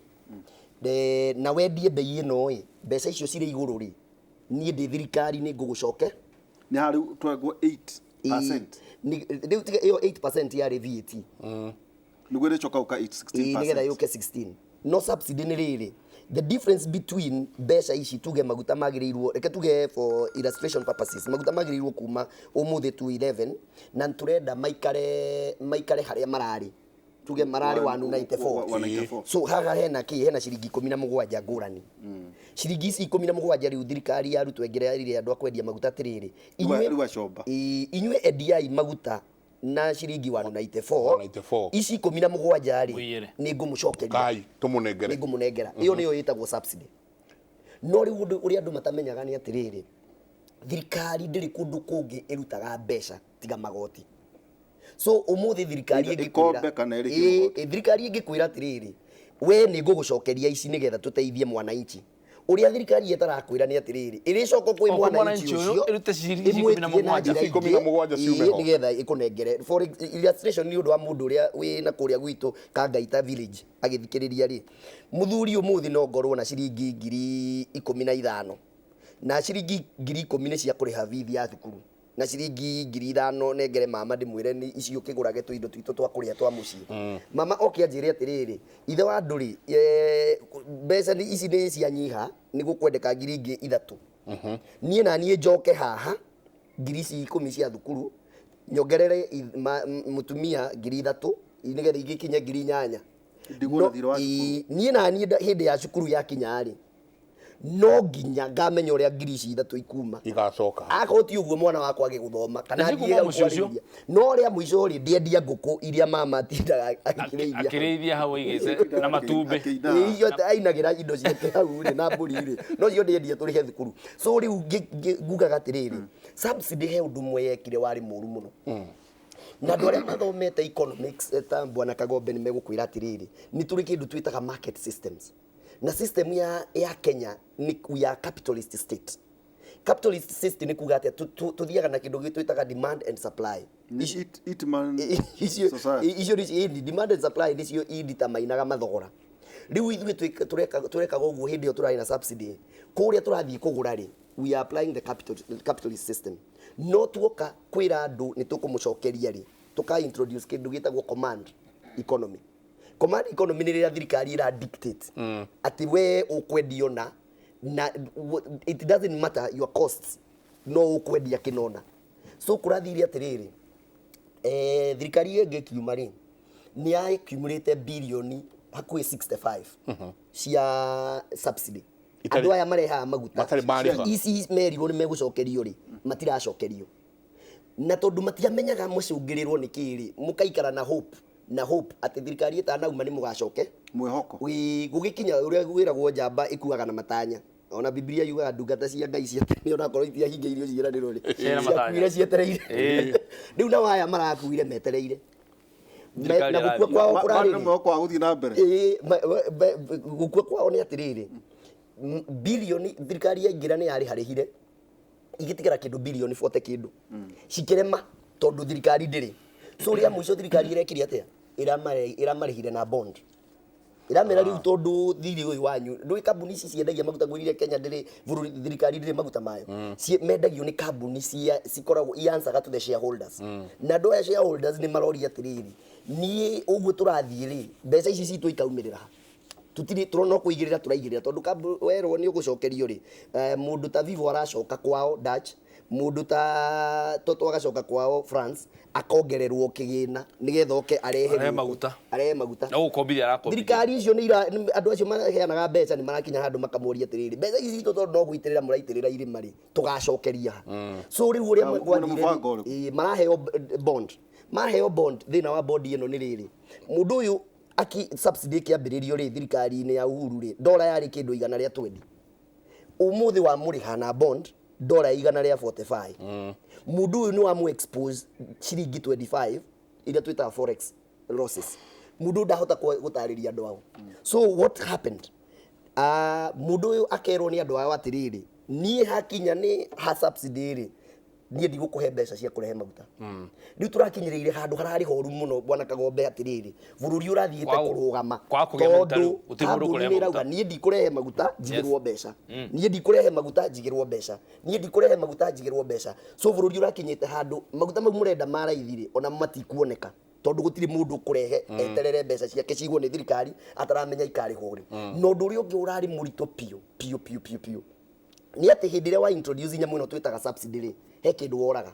na wendie bei ĩno ĩ, mbeca icio cirĩ igũrũ rĩ, niĩ ndĩ thirikari nĩ ngũgũcoke. Nĩ harĩ twagwo 8%. Rĩu tiga ĩyo 8% yarĩ VAT. Nĩguo ĩrĩcoka gũka 16%. Nĩgetha yũke 16. No subsidy nĩ rĩrĩ, the difference between mbeca ici tuge maguta magĩrĩirwo, reke tuge for illustration purposes, maguta magĩrĩirwo kuma ũmũthĩ 211 na tũrenda maikare harĩa mararĩ, tuge mararĩ 194. 194. So haha hena kĩ, hena ciringi 17 ngũrani. Ciringi ici 17 rĩu thirikari ya Ruto ĩngĩrerire andũ a kwendia maguta atĩrĩrĩ, inyuĩ endiai maguta na ciringi 194, 194. ici 17 rĩ, Mũiyĩre. nĩ ngũmũcokeria. Kai, tũmũnengere. Nĩ ngũmũnengera. Ĩyo nĩyo ĩtagwo subsidy. No rĩu ũndũ ũrĩa andũ matamenyaga nĩ atĩrĩrĩ, thirikari ndĩrĩ kũndũ kũngĩ ĩrutaga mbeca tiga magoti. So ũmũthĩ thirikari Either ĩngĩkwĩra ĩkombe kana ĩrĩhie magoti. Thirikari ĩngĩkwĩra atĩrĩrĩ, we nĩ ngũgũcokeria ici nĩgetha tũteithie mwananchi. Ũrĩa thirikari ĩtarakwĩra nĩ atĩrĩrĩ, ĩrĩcoka kwĩ O, kwĩ mwananchi mwananchi ũyũ, ũcio, ĩrute ciringi ĩmwĩtie ikũmi na na mũgwanja. njĩra Ikũmi na ingĩ, mũgwanja ciume ho. nĩgetha ĩkũnengere. For illustration nĩ ũndũ wa mũndũ ũrĩa wĩ na kũrĩa gwitũ Kangaita village agĩthikĩrĩria rĩ, mũthuri ũmũthĩ no ngorwo na ciringi ngiri ikũmi na ithano, na ciringi ngiri ikũmi nĩ cia kũrĩha bithi ya thukuru, na ciringi ngiri ithano nengere mama ndĩmwĩre nĩ icio ũkĩgũrage tũindo twitũ twa kũrĩa twa mũciĩ. Mama oke anjĩre atĩrĩrĩ, ithe wa andũ rĩ, mbeca ici nĩ cianyiha, nĩ gũkwendeka ngiri ingĩ ithatũ. Niĩ na niĩ njoke haha ngiri ici ikũmi cia thukuru, nyongerere mũtumia ngiri ithatũ, nĩgetha igĩkinye ngiri inyanya. Ndigwo na thirĩ wa cukuru. Niĩ na niĩ hĩndĩ ya cukuru yakinya rĩ, no nginya ngamenya ũrĩa ngiri ici ithatũ ikuma. Igacoka. Akorwo ti ũguo mwana wakwa agĩgũthoma, kana Na cikuma athiĩ mũciĩ ũcio? kwarĩrĩria. No rĩa mũico rĩ, ndĩendia ngũkũ iria mama atindaga akĩrĩithia. Akĩrĩithia hau aigĩte na matumbĩ. Akĩinaga. Ĩĩ, icio ainagĩra indo ciake hau rĩ, na mbũri rĩ, no cio ndĩendia tũrĩhe thukuru. So rĩu ngugaga atĩrĩrĩ, subsidy he ũndũ ũmwe yekire warĩ mũru mũno. Na andũ arĩa mathomete economics, ta Bwana Kagombe nĩ megũkwĩra atĩrĩrĩ, nĩ tũrĩ kĩndũ twĩtaga market systems. Na system ya Kenya nĩ ya capitalist state. Capitalist system nĩ kuga atĩa, tũthiaga na kĩndũ twĩtaga demand and supply. Ni it man society. Icio nĩ demand and supply nĩcio indeterminaga mathogora. Rĩu ithuĩ tũrekaga ũguo hĩndĩ ĩyo tũrarĩ na subsidy. Kũrĩa tũrathiĩ kũgũra rĩ, we are applying the capitalist system. No tuoka kwĩra andũ nĩ tũkũmũcokeria rĩ, tũka introduce kĩndũ gĩtagwo command economy. Command economy nĩ rĩrĩa thirikari ĩra dictate atĩ we ũkwendio na it doesn't matter your costs, no ũkwendia kĩnona. So kũrathire atĩrĩrĩ, thirikari ĩngĩ ĩkiuma rĩ, nĩ ya accumulate bilioni hakuhĩ 65 cia subsidy. Andũ aya marehaga maguta. Matarĩ marĩha. Ici merirwo nĩ megũcokerio rĩ, matiracokerio. Na tondũ matiamenyaga mũcũngĩrĩrwo nĩ kĩĩ rĩ, mũkaikara na hope, na hope atĩ thirikari ĩtanauma nĩ mũgacoke. Mwĩhoko. Gũgĩkinya ũrĩa gwĩragwo njamba ĩkuaga na matanya. Ona Biblia yugaga ndungata cia Ngai cia tene onakorwo itiahingĩirio ciĩranĩro rĩ, Ciĩna matanya. ciakuire cietereire. Rĩu nao aya marakuire metereire. Thirikari Na gũkua ĩrathiĩ. kwao Bado kũrarĩ rĩ? mwĩhoko wa gũthiĩ na mbere. Ĩĩ, gũkua kwao nĩ atĩrĩrĩ, bilioni thirikari yaingĩra nĩ yarĩharĩhire igĩtigara kĩndũ bilioni 40 kĩndũ. Cikĩrema tondũ thirikari ndĩrĩ. So rĩa mũico thirikari ĩrekire atĩa? Ĩramarĩhire na bond. Ĩramera rĩu tondũ thirĩ ũyũ wanyu, ndũĩ kambuni ici ciendagia maguta ngwĩrire Kenya ndĩrĩ bũrũri, thirikari ndĩrĩ maguta mayo. Mendagio nĩ kambuni cia cikoragwo i-answeraga to the shareholders. Na andũ aya shareholders nĩ maroria atĩrĩrĩ, niĩ ũguo tũrathiĩ rĩ, mbeca ici citũ ikaumĩrĩra ha? Tũtirĩ, tũrona no kũigĩrĩra tũraigĩrĩra tondũ werwo nĩ ũgũcokerio rĩ, mũndũ ta Vivo aracoka kwao Dutch, mũndũ ta Toto agacoka kwao France, akongererwo kĩgĩna nĩgetha oke arehe Arehe gũkũ. maguta. Arehe maguta. Na gũkombithia arakombithia. Thirikari icio nĩ ira, nĩ, andũ acio maheanaga mbeca nĩ marakinya handũ makamũria atĩrĩrĩ, mbeca ici citũ tondũ no gũitĩrĩra mũraitĩrĩra irĩma rĩ, tũgacokeria ha. So rĩu ũrĩa Na gwathire kwĩna rĩ, mũbango ũrĩkũ? maraheo bond. Maheo bond, thĩna wa bond ĩno nĩ rĩrĩ, mũndũ ũyũ Aki subsidy ĩkĩambĩrĩrio rĩ thirikari-inĩ ya Uhuru rĩ, dola yarĩ kĩndũ 120. Ũmũthĩ wa mũrĩha na bond dola 145. Mũndũ ũyũ nĩ wamũ expose ciringi 25 iria twĩtaga forex losses. Mũndũ ũyũ ndahota gũtarĩria andũ ao. So what happened? Mũndũ ũyũ akerwo nĩ andũ ao atĩrĩrĩ, niĩ hakinya nĩ ha subsidy rĩ, niĩ ndigũkũhe mbeca cia kũrehe maguta. Rĩu tũrakinyĩrĩire handũ hararĩ horu mũno bwana Kagombe atĩrĩrĩ, bũrũri ũrathiĩte kũrũgama Kwaga kũgĩa maguta rĩu, tondũ gũtirĩ mũndũ kambuni ũkũrehe nĩ maguta. ĩrauga niĩ ndikũrehe maguta njigĩrwo mbeca, niĩ ndikũrehe maguta njigĩrwo mbeca, niĩ ndikũrehe maguta njigĩrwo mbeca. So bũrũri ũrakinyĩte handũ maguta mau mũrenda ma raithi rĩ, ona matikuoneka tondũ gũtirĩ mũndũ ũkũrehe eterere mbeca ciake cigwo nĩ thirikari ataramenya ikarĩhwo rĩ. Na ũndũ ũrĩa ũngĩ ũrarĩ mũritũ biũ biũ biũ biũ biũ nĩ atĩ hĩndĩ ĩrĩa wa introduce nyamũ ĩno twĩtaga subsidy rĩ, he kĩndũ woraga.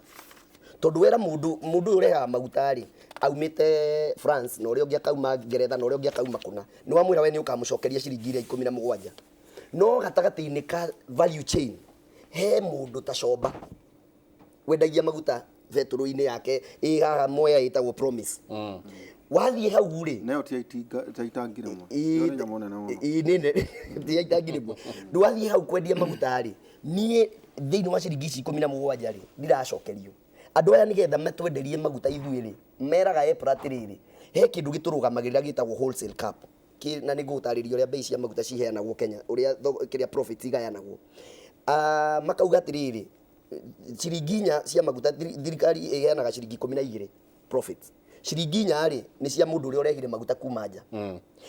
Tondũ wera mũndũ ũyũ ũrehaga maguta rĩ, aumĩte France na ũrĩa ũngĩ akauma Ngeretha na ũrĩa ũngĩ akauma kũna, nĩ wamwĩra we nĩ ũkamũcokeria ciringi iria 17. No gatagatĩ-inĩ ka value chain he mũndũ ta Comba wendagia maguta betũrũ-inĩ yake ĩ haha Mwea ĩtagwo Promise. Wathiĩ hau rĩ, Nayo ti itangi rĩmwe. Ĩyo nĩ nyamũ nene mũno. Ĩ, nĩ nene. Ti ya itangi rĩmwe. Ndwathiĩ hau kwendia maguta rĩ, niĩ thĩinĩ wa ciringi ici 17 rĩ, ndiracokerio. Andũ aya nĩgetha matwenderie maguta ithuĩ rĩ, meraga EPRA atĩrĩrĩ, he kĩndũ gĩtũrũgamagĩrĩra gĩtagwo wholesale cap. Na nĩ ngũgũtarĩria ũrĩa bei cia maguta ciheanagwo Kenya, ũrĩa kĩrĩa profit igayanagwo. Makauga atĩrĩrĩ, ciringi 4 cia maguta, thirikari ĩheanaga ciringi 12 profit. Ciringi 4 rĩ, nĩ cia mũndũ ũrĩa ũrehire maguta kuma nja.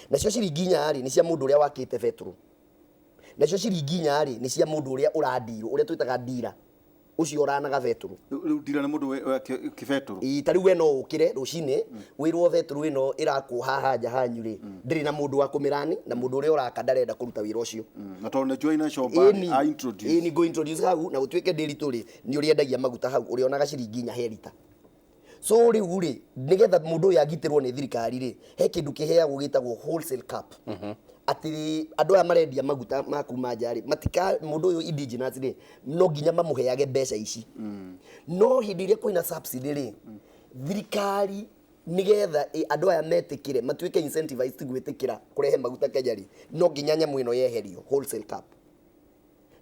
Nacio ciringi 4 rĩ, nĩ cia mũndũ ũrĩa wakĩte betũrũ. Nacio ciringi 4 rĩ, nĩ cia mũndũ ũrĩa ũrandirwo, ũrĩa twĩtaga ndira, ũcio ũranaga betũrũ. Rĩu ndira nĩ mũndũ we kĩbetũrũ. Ĩ, ta rĩu we no ũkĩre rũcinĩ wĩrwo betũrũ ĩno ĩrakwo haha nja hanyu rĩ, ndĩrĩ na mũndũ wa kũmĩrani, na mũndũ ũrĩa ũraka ndarenda kũruta wĩra ũcio. Na tondũ nĩ njũĩ na Comba rĩ, a introduce. Ĩni, ngũ introduce hau na gũtuĩke ndĩritũ rĩ, nĩ ũrĩendagia maguta hau, ũrĩonaga ciringi 4 he rita. So rĩu rĩ, nĩgetha mũndũ ũyũ agitĩrwo nĩ thirikari rĩ, he kĩndũ kĩheagwo gĩtagwo wholesale cap. Atĩ andũ aya marendia maguta ma kuma nja rĩ, matika mũndũ ũyũ indigenous rĩ, no nginya mamũheage mbeca ici. No hĩndĩ ĩrĩa kwĩna subsidy rĩ, thirikari nĩgetha andũ aya metĩkĩre, matuĩke incentivized gwĩtĩkĩra kũrehe maguta Kenya rĩ, no nginya nyamũ ĩno yeherio, wholesale cap.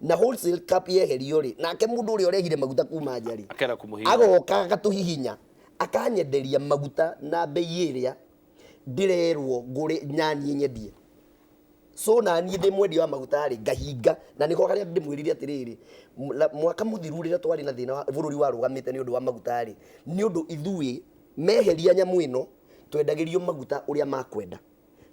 Na wholesale cap yeherio rĩ, nake mũndũ ũrĩa ũrehire maguta kuma nja rĩ, Akera kũmũhihinya. agoka agatũhihinya, akanyenderia maguta na bei ĩrĩa ndĩrerwo ngũre nyanie nyendie. So na niĩ ndĩ mwendia wa maguta rĩ, ngahinga. Na nĩho harĩa ndĩmwĩrire atĩrĩrĩ, mwaka mũthiru rĩrĩa twarĩ na thĩna wa bũrũri warũgamĩte nĩ ũndũ wa maguta rĩ, nĩ ũndũ ithuĩ meheria nyamũ ĩno twendagĩrio maguta ũrĩa makwenda.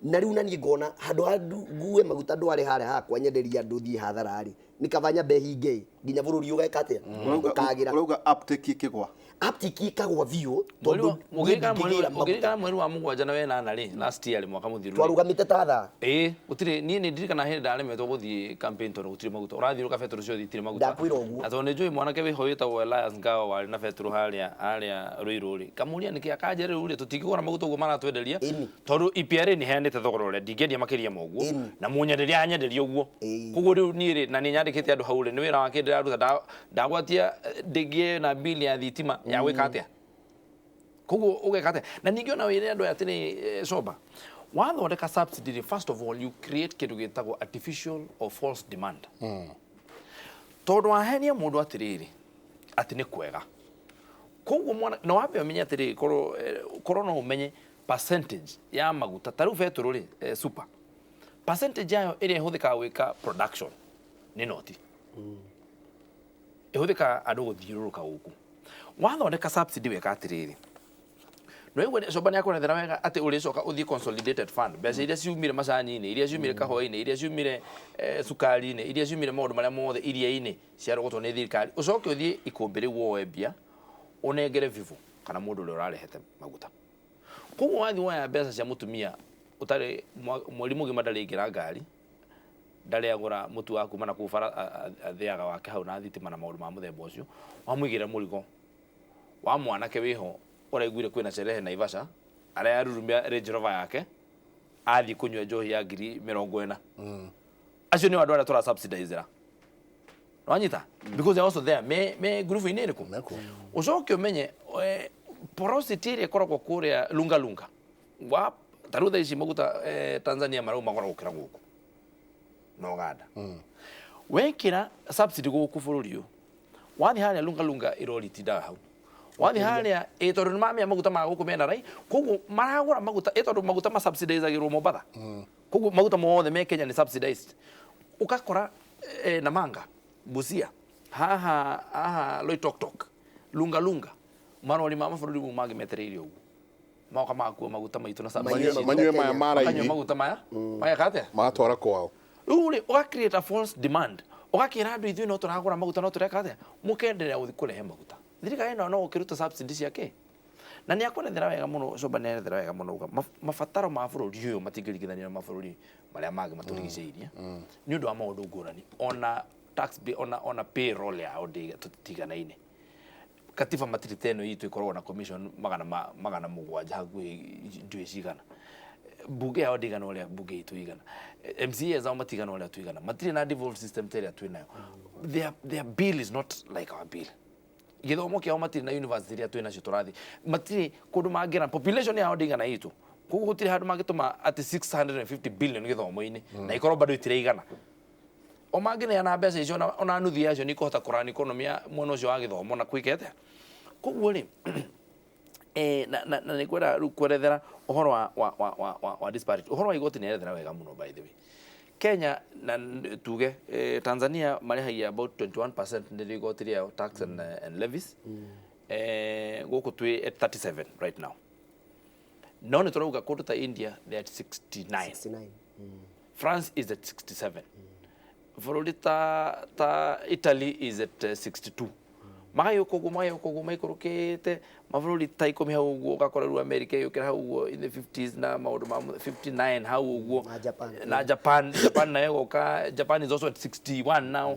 Na rĩu na niĩ ngona handũ ha ngue maguta ndware harĩa hakwa nyenderie andũ thiĩ hathara rĩ, nĩ kaba nyambe hinge nginya bũrũri ũgeka atĩa? Ũkagĩra. Ũrauga uptake ĩkĩgwa. Uptake ĩkagwa biũ, tondũ niĩ ndingĩgĩra maguta. Ũngĩririkana mweri wa 7 na 8 rĩ, last year rĩ, mwaka mũthiru rĩ. Twarũgamĩte ta thaa. Ĩĩ, gũtirĩ, niĩ nĩ ndirikana hĩndĩ ndaremetwo gũthiĩ campaign tondũ gũtirĩ maguta. Ũrathiũrũka betũrũ ciothe itirĩ maguta. Ndakwĩra ũguo. Na tondũ nĩ njũĩ mwanake wĩho wĩtagwo Elias Ngao warĩ na betũrũ harĩa Ruiru rĩ. Kamũria nĩkĩ akanja rĩu rĩ, tũtingĩgũra maguta ũguo maratwenderia. Tondũ EPRA nĩ ĩheanĩte thogora ũrĩa ndingĩendia makĩria ma ũguo. Na mũnyenderia anyenderia ũguo. Koguo rĩu niĩ rĩ, na nĩ nyandĩkĩte andũ hau rĩ, nĩ wĩra wake ndĩraruta, ndagwatia ndĩngĩe na bill ya thitima ya gwĩka atĩa. Koguo ũgeka atĩa? Na ningĩ ona wĩre andũ aya atĩrĩ, Comba, wathondeka subsidy rĩ, first of all you create kĩndũ gĩtagwo artificial or false demand. Tondũ wahenia mũndũ atĩrĩrĩ, atĩ nĩ kwega. Koguo mwana, na wambe ũmenye atĩrĩrĩ, korwo no ũmenye percentage ya maguta, ta rĩu betũrũ rĩ, super. Percentage yayo ĩrĩa ĩhũthĩkaga gwĩka production nĩ noti. Ĩhũthĩkaga andũ gũthiũrũrũka gũkũ. Wathondeka subsidy weka atĩrĩrĩ, no igwe Comba nĩ akũrethera wega atĩ ũrĩcoka ũthiĩ consolidated fund, mbeca iria ciumire macani-inĩ, iria ciumire kahũa-inĩ, iria ciumire cukari-inĩ, iria ciumire maũndũ marĩa mothe iria-inĩ ciarogotwo nĩ thirikari, ũcoke ũthiĩ ikũmbĩ rĩu woe mbia ũnengere Vivo kana mũndũ ũrĩa ũrarehete maguta. Koguo wathiĩ woya mbeca cia mũtumia ũtarĩ mweri mũgima ndarĩ aingĩra ngari, ndarĩ agũra mũtu wa kuma na kũu bara, athĩaga wake hau na thitima na maũndũ ma mũthemba ũcio, wamũigĩra mũrigo wa mwanake wĩho ũraiguire kwĩna sherehe Naivasha, arĩa arurumia Range Rover yake athiĩ kũnyua njohi ya ngiri mĩrongo ĩna. Acio nĩo andũ arĩa tũra subsidize ra. Wanyita? Because they are also there. Me ngurubu-inĩ ĩrĩkũ? Mekuo. Ũcoke ũmenye, porosity ĩrĩa ĩkoragwo kũrĩa Lunga Lunga. Wa Ta rĩu thaa ici maguta Tanzania marauma goro gũkĩra gũkũ na Uganda. Wekĩra subsidy gũkũ bũrũri ũyũ, wathiĩ harĩa Lunga Lunga irori itindaga hau, wathiĩ harĩa ĩ tondũ nĩ mamenya maguta ma gũkũ mena rai, koguo maragũra maguta ĩ tondũ maguta ma subsidizagĩrwo Mombatha, koguo maguta mothe me Kenya nĩ subsidized. Ũgakora Namanga, Busia, haha haha Loitoktok, Lunga Lunga, marori ma mabũrũri mau mangĩ metereire ũguo magoka magakua maguta maitũ na subsidy. Manyue manyue maya ma Makanyua raithi. Maguta maya mageka atĩa? Magatwara kwao. Rĩu rĩ, ũga create a false demand, ũgakĩra andũ ithuĩ no tũragũra maguta, no tũreka atĩa, mũkenderea gũthiĩ kũrehe maguta. Thirikari ĩno no ũkĩruta subsidy ciake na nĩ akwerethera wega mũno. Coba nĩ erethera wega mũno uga mabataro ma bũrũri ũyũ matingĩringithanio na mabũrũri marĩa mangĩ matũrigicĩirie nĩ ũndũ wa maũndũ ngũrani, ona tax ona payroll yao tũtiganaine. Katiba matirĩ ta ĩno itũ ĩkoragwo na commission 700 hakuhĩ, ndiũĩ cigana. Bunge yao ndĩigana ũrĩa bunge itũ igana. MCAs ao matigana ũrĩa tuigana. Matirĩ na devolved system ta ĩrĩa twĩ nayo. Their bill is not like our bill. Gĩthomo kĩao, matirĩ na university iria twĩ nacio tũrathiĩ, matirĩ kũndũ mangĩra. Population yao ndĩigana itũ, koguo gũtirĩ handũ mangĩtũma atĩ 650 billion gĩthomo-inĩ na ikorwo bado itiraigana. O mangĩneana mbeca icio, ona nuthu yacio nĩ ikũhota kũrani economy ya mwena ũcio wa gĩthomo na kwĩka atĩa. Koguo rĩ, na nĩ kwenda rĩu kwerethera ũhoro wa disparity, ũhoro wa igoti nĩ erethera wega mũno. By the way, Kenya na tuge Tanzania marĩhagia about 21% nĩrĩo igoti rĩao, tax and levies. Gũkũ twĩ at 37 right now, no nĩ tũrauga kũndũ ta India they are at 69. 69. France is at 67. Bũrũri ta Italy is at 62. Magayũka ũguo, magayũka ũguo, maikũrũkĩte mabũrũri ta 10 hau ũguo. Ũgakora rĩu America yũkĩra hau ũguo in the 50s na maũndũ ma 59 hau ũguo. Na Japan. Na Japan nayo ĩgoka. Japan is also at 61 now.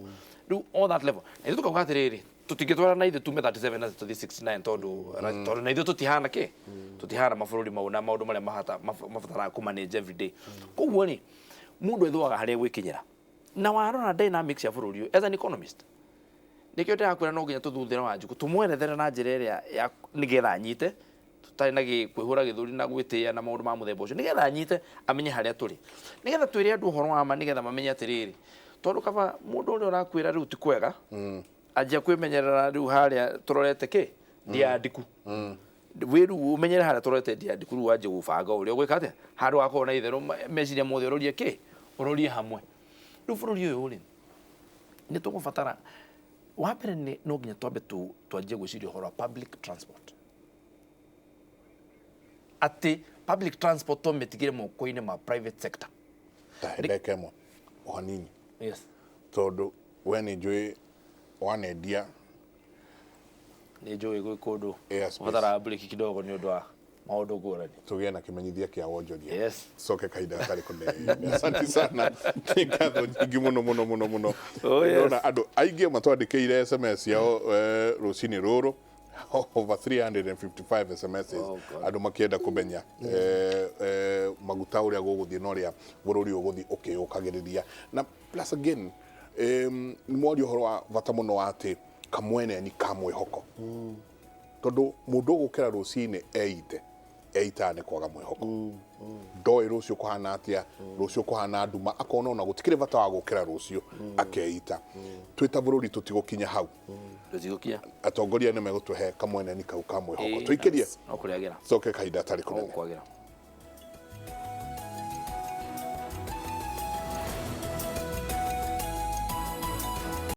Rĩu all that level na ithuĩ tũkauga atĩrĩrĩ, tũtingĩtwara na ithuĩ tume 37 na tũthiĩ 69, tondũ na ithuĩ tũtihana kĩ, tũtihana mabũrũri mau na maũndũ marĩa mabataraga kũ manage every day. Koguo rĩ, mũndũ ethwaga harĩa gwĩkinyĩra na warora dynamics ya bũrũri ũyũ. As an economist, nĩkĩo ndĩrakwĩra no nginya tũthuthĩre Wanjikũ, tũmwerethere na njĩra ĩrĩa ya nĩgetha anyite, tũtarĩ na kwĩhũra gĩthũri na gwĩtĩĩa na maũndũ ma mũthemba ũcio, nĩgetha anyite, amenye harĩa tũrĩ, nĩgetha twĩre andũ ũhoro wa ma, nĩgetha mamenye atĩrĩrĩ, tondũ kaba mũndũ ũrĩa ũrakwĩra rĩu ti kwega anjia kwĩmenyerera. Rĩu harĩa tũrorete kĩ ndiandiku wĩ, rĩu ũmenyere harĩa tũrorete ndiandiku, rĩu wanjie gũbanga ũrĩa ũgwĩka atĩa handũ wakorwo na itherũ meciria mothe ũrorie kĩ, ũrorie hamwe. Rĩu bũrũri ũyũ rĩ, nĩ tũgũbatara wa mbere nĩ no nginya twambe twanjie gwĩciria ũhoro wa public transport, atĩ public transport tũmĩtigĩre moko-inĩ ma private sector. Ta ndeka ĩmwe o hanini. Yes. Tondũ we nĩ njũĩ wanendia Nĩ njũĩ gwĩ kũndũ airspace. Ũbataraga breki kidogo nĩ ũndũ wa maũndũ ngũrani. Tũgĩe na kĩmenyithia kĩa wonjoria. Yes. Coke kahinda gatarĩ kũnene. Asante sana, nĩ ngatho nyingĩ mũno mũno mũno mũno. Oh, yes. Ndĩrona andũ aingĩ matwandĩkĩire SMS yao rũcinĩ rũrũ, over 355 SMSs. Oh, God. Andũ makĩenda kũmenya maguta ũrĩa gũgũthiĩ na ũrĩa bũrũri ũgũthiĩ ũkĩũkagĩrĩria. Na plus again, nĩ mwaria ũhoro wa bata mũno wa atĩ kamweneni ka mwĩhoko, tondũ mũndũ ũgũkĩra rũcinĩ eite eitaga nĩ kwaga mwĩhoko, ndoĩ rũciũ kũhana atĩa, rũciũ kũhana nduma, akona ona gũtikĩrĩ bata wa gũkĩra rũciũ, akeita. Twĩ ta bũrũri tũtigũkinya hau. Tũtigũkinya. Atongoria nĩ megũtũhe kamweneni kau ka mwĩhoko. Tũikĩrie. No kũrĩagĩra. Coke kahinda tarĩ No kũnene. kwagĩra.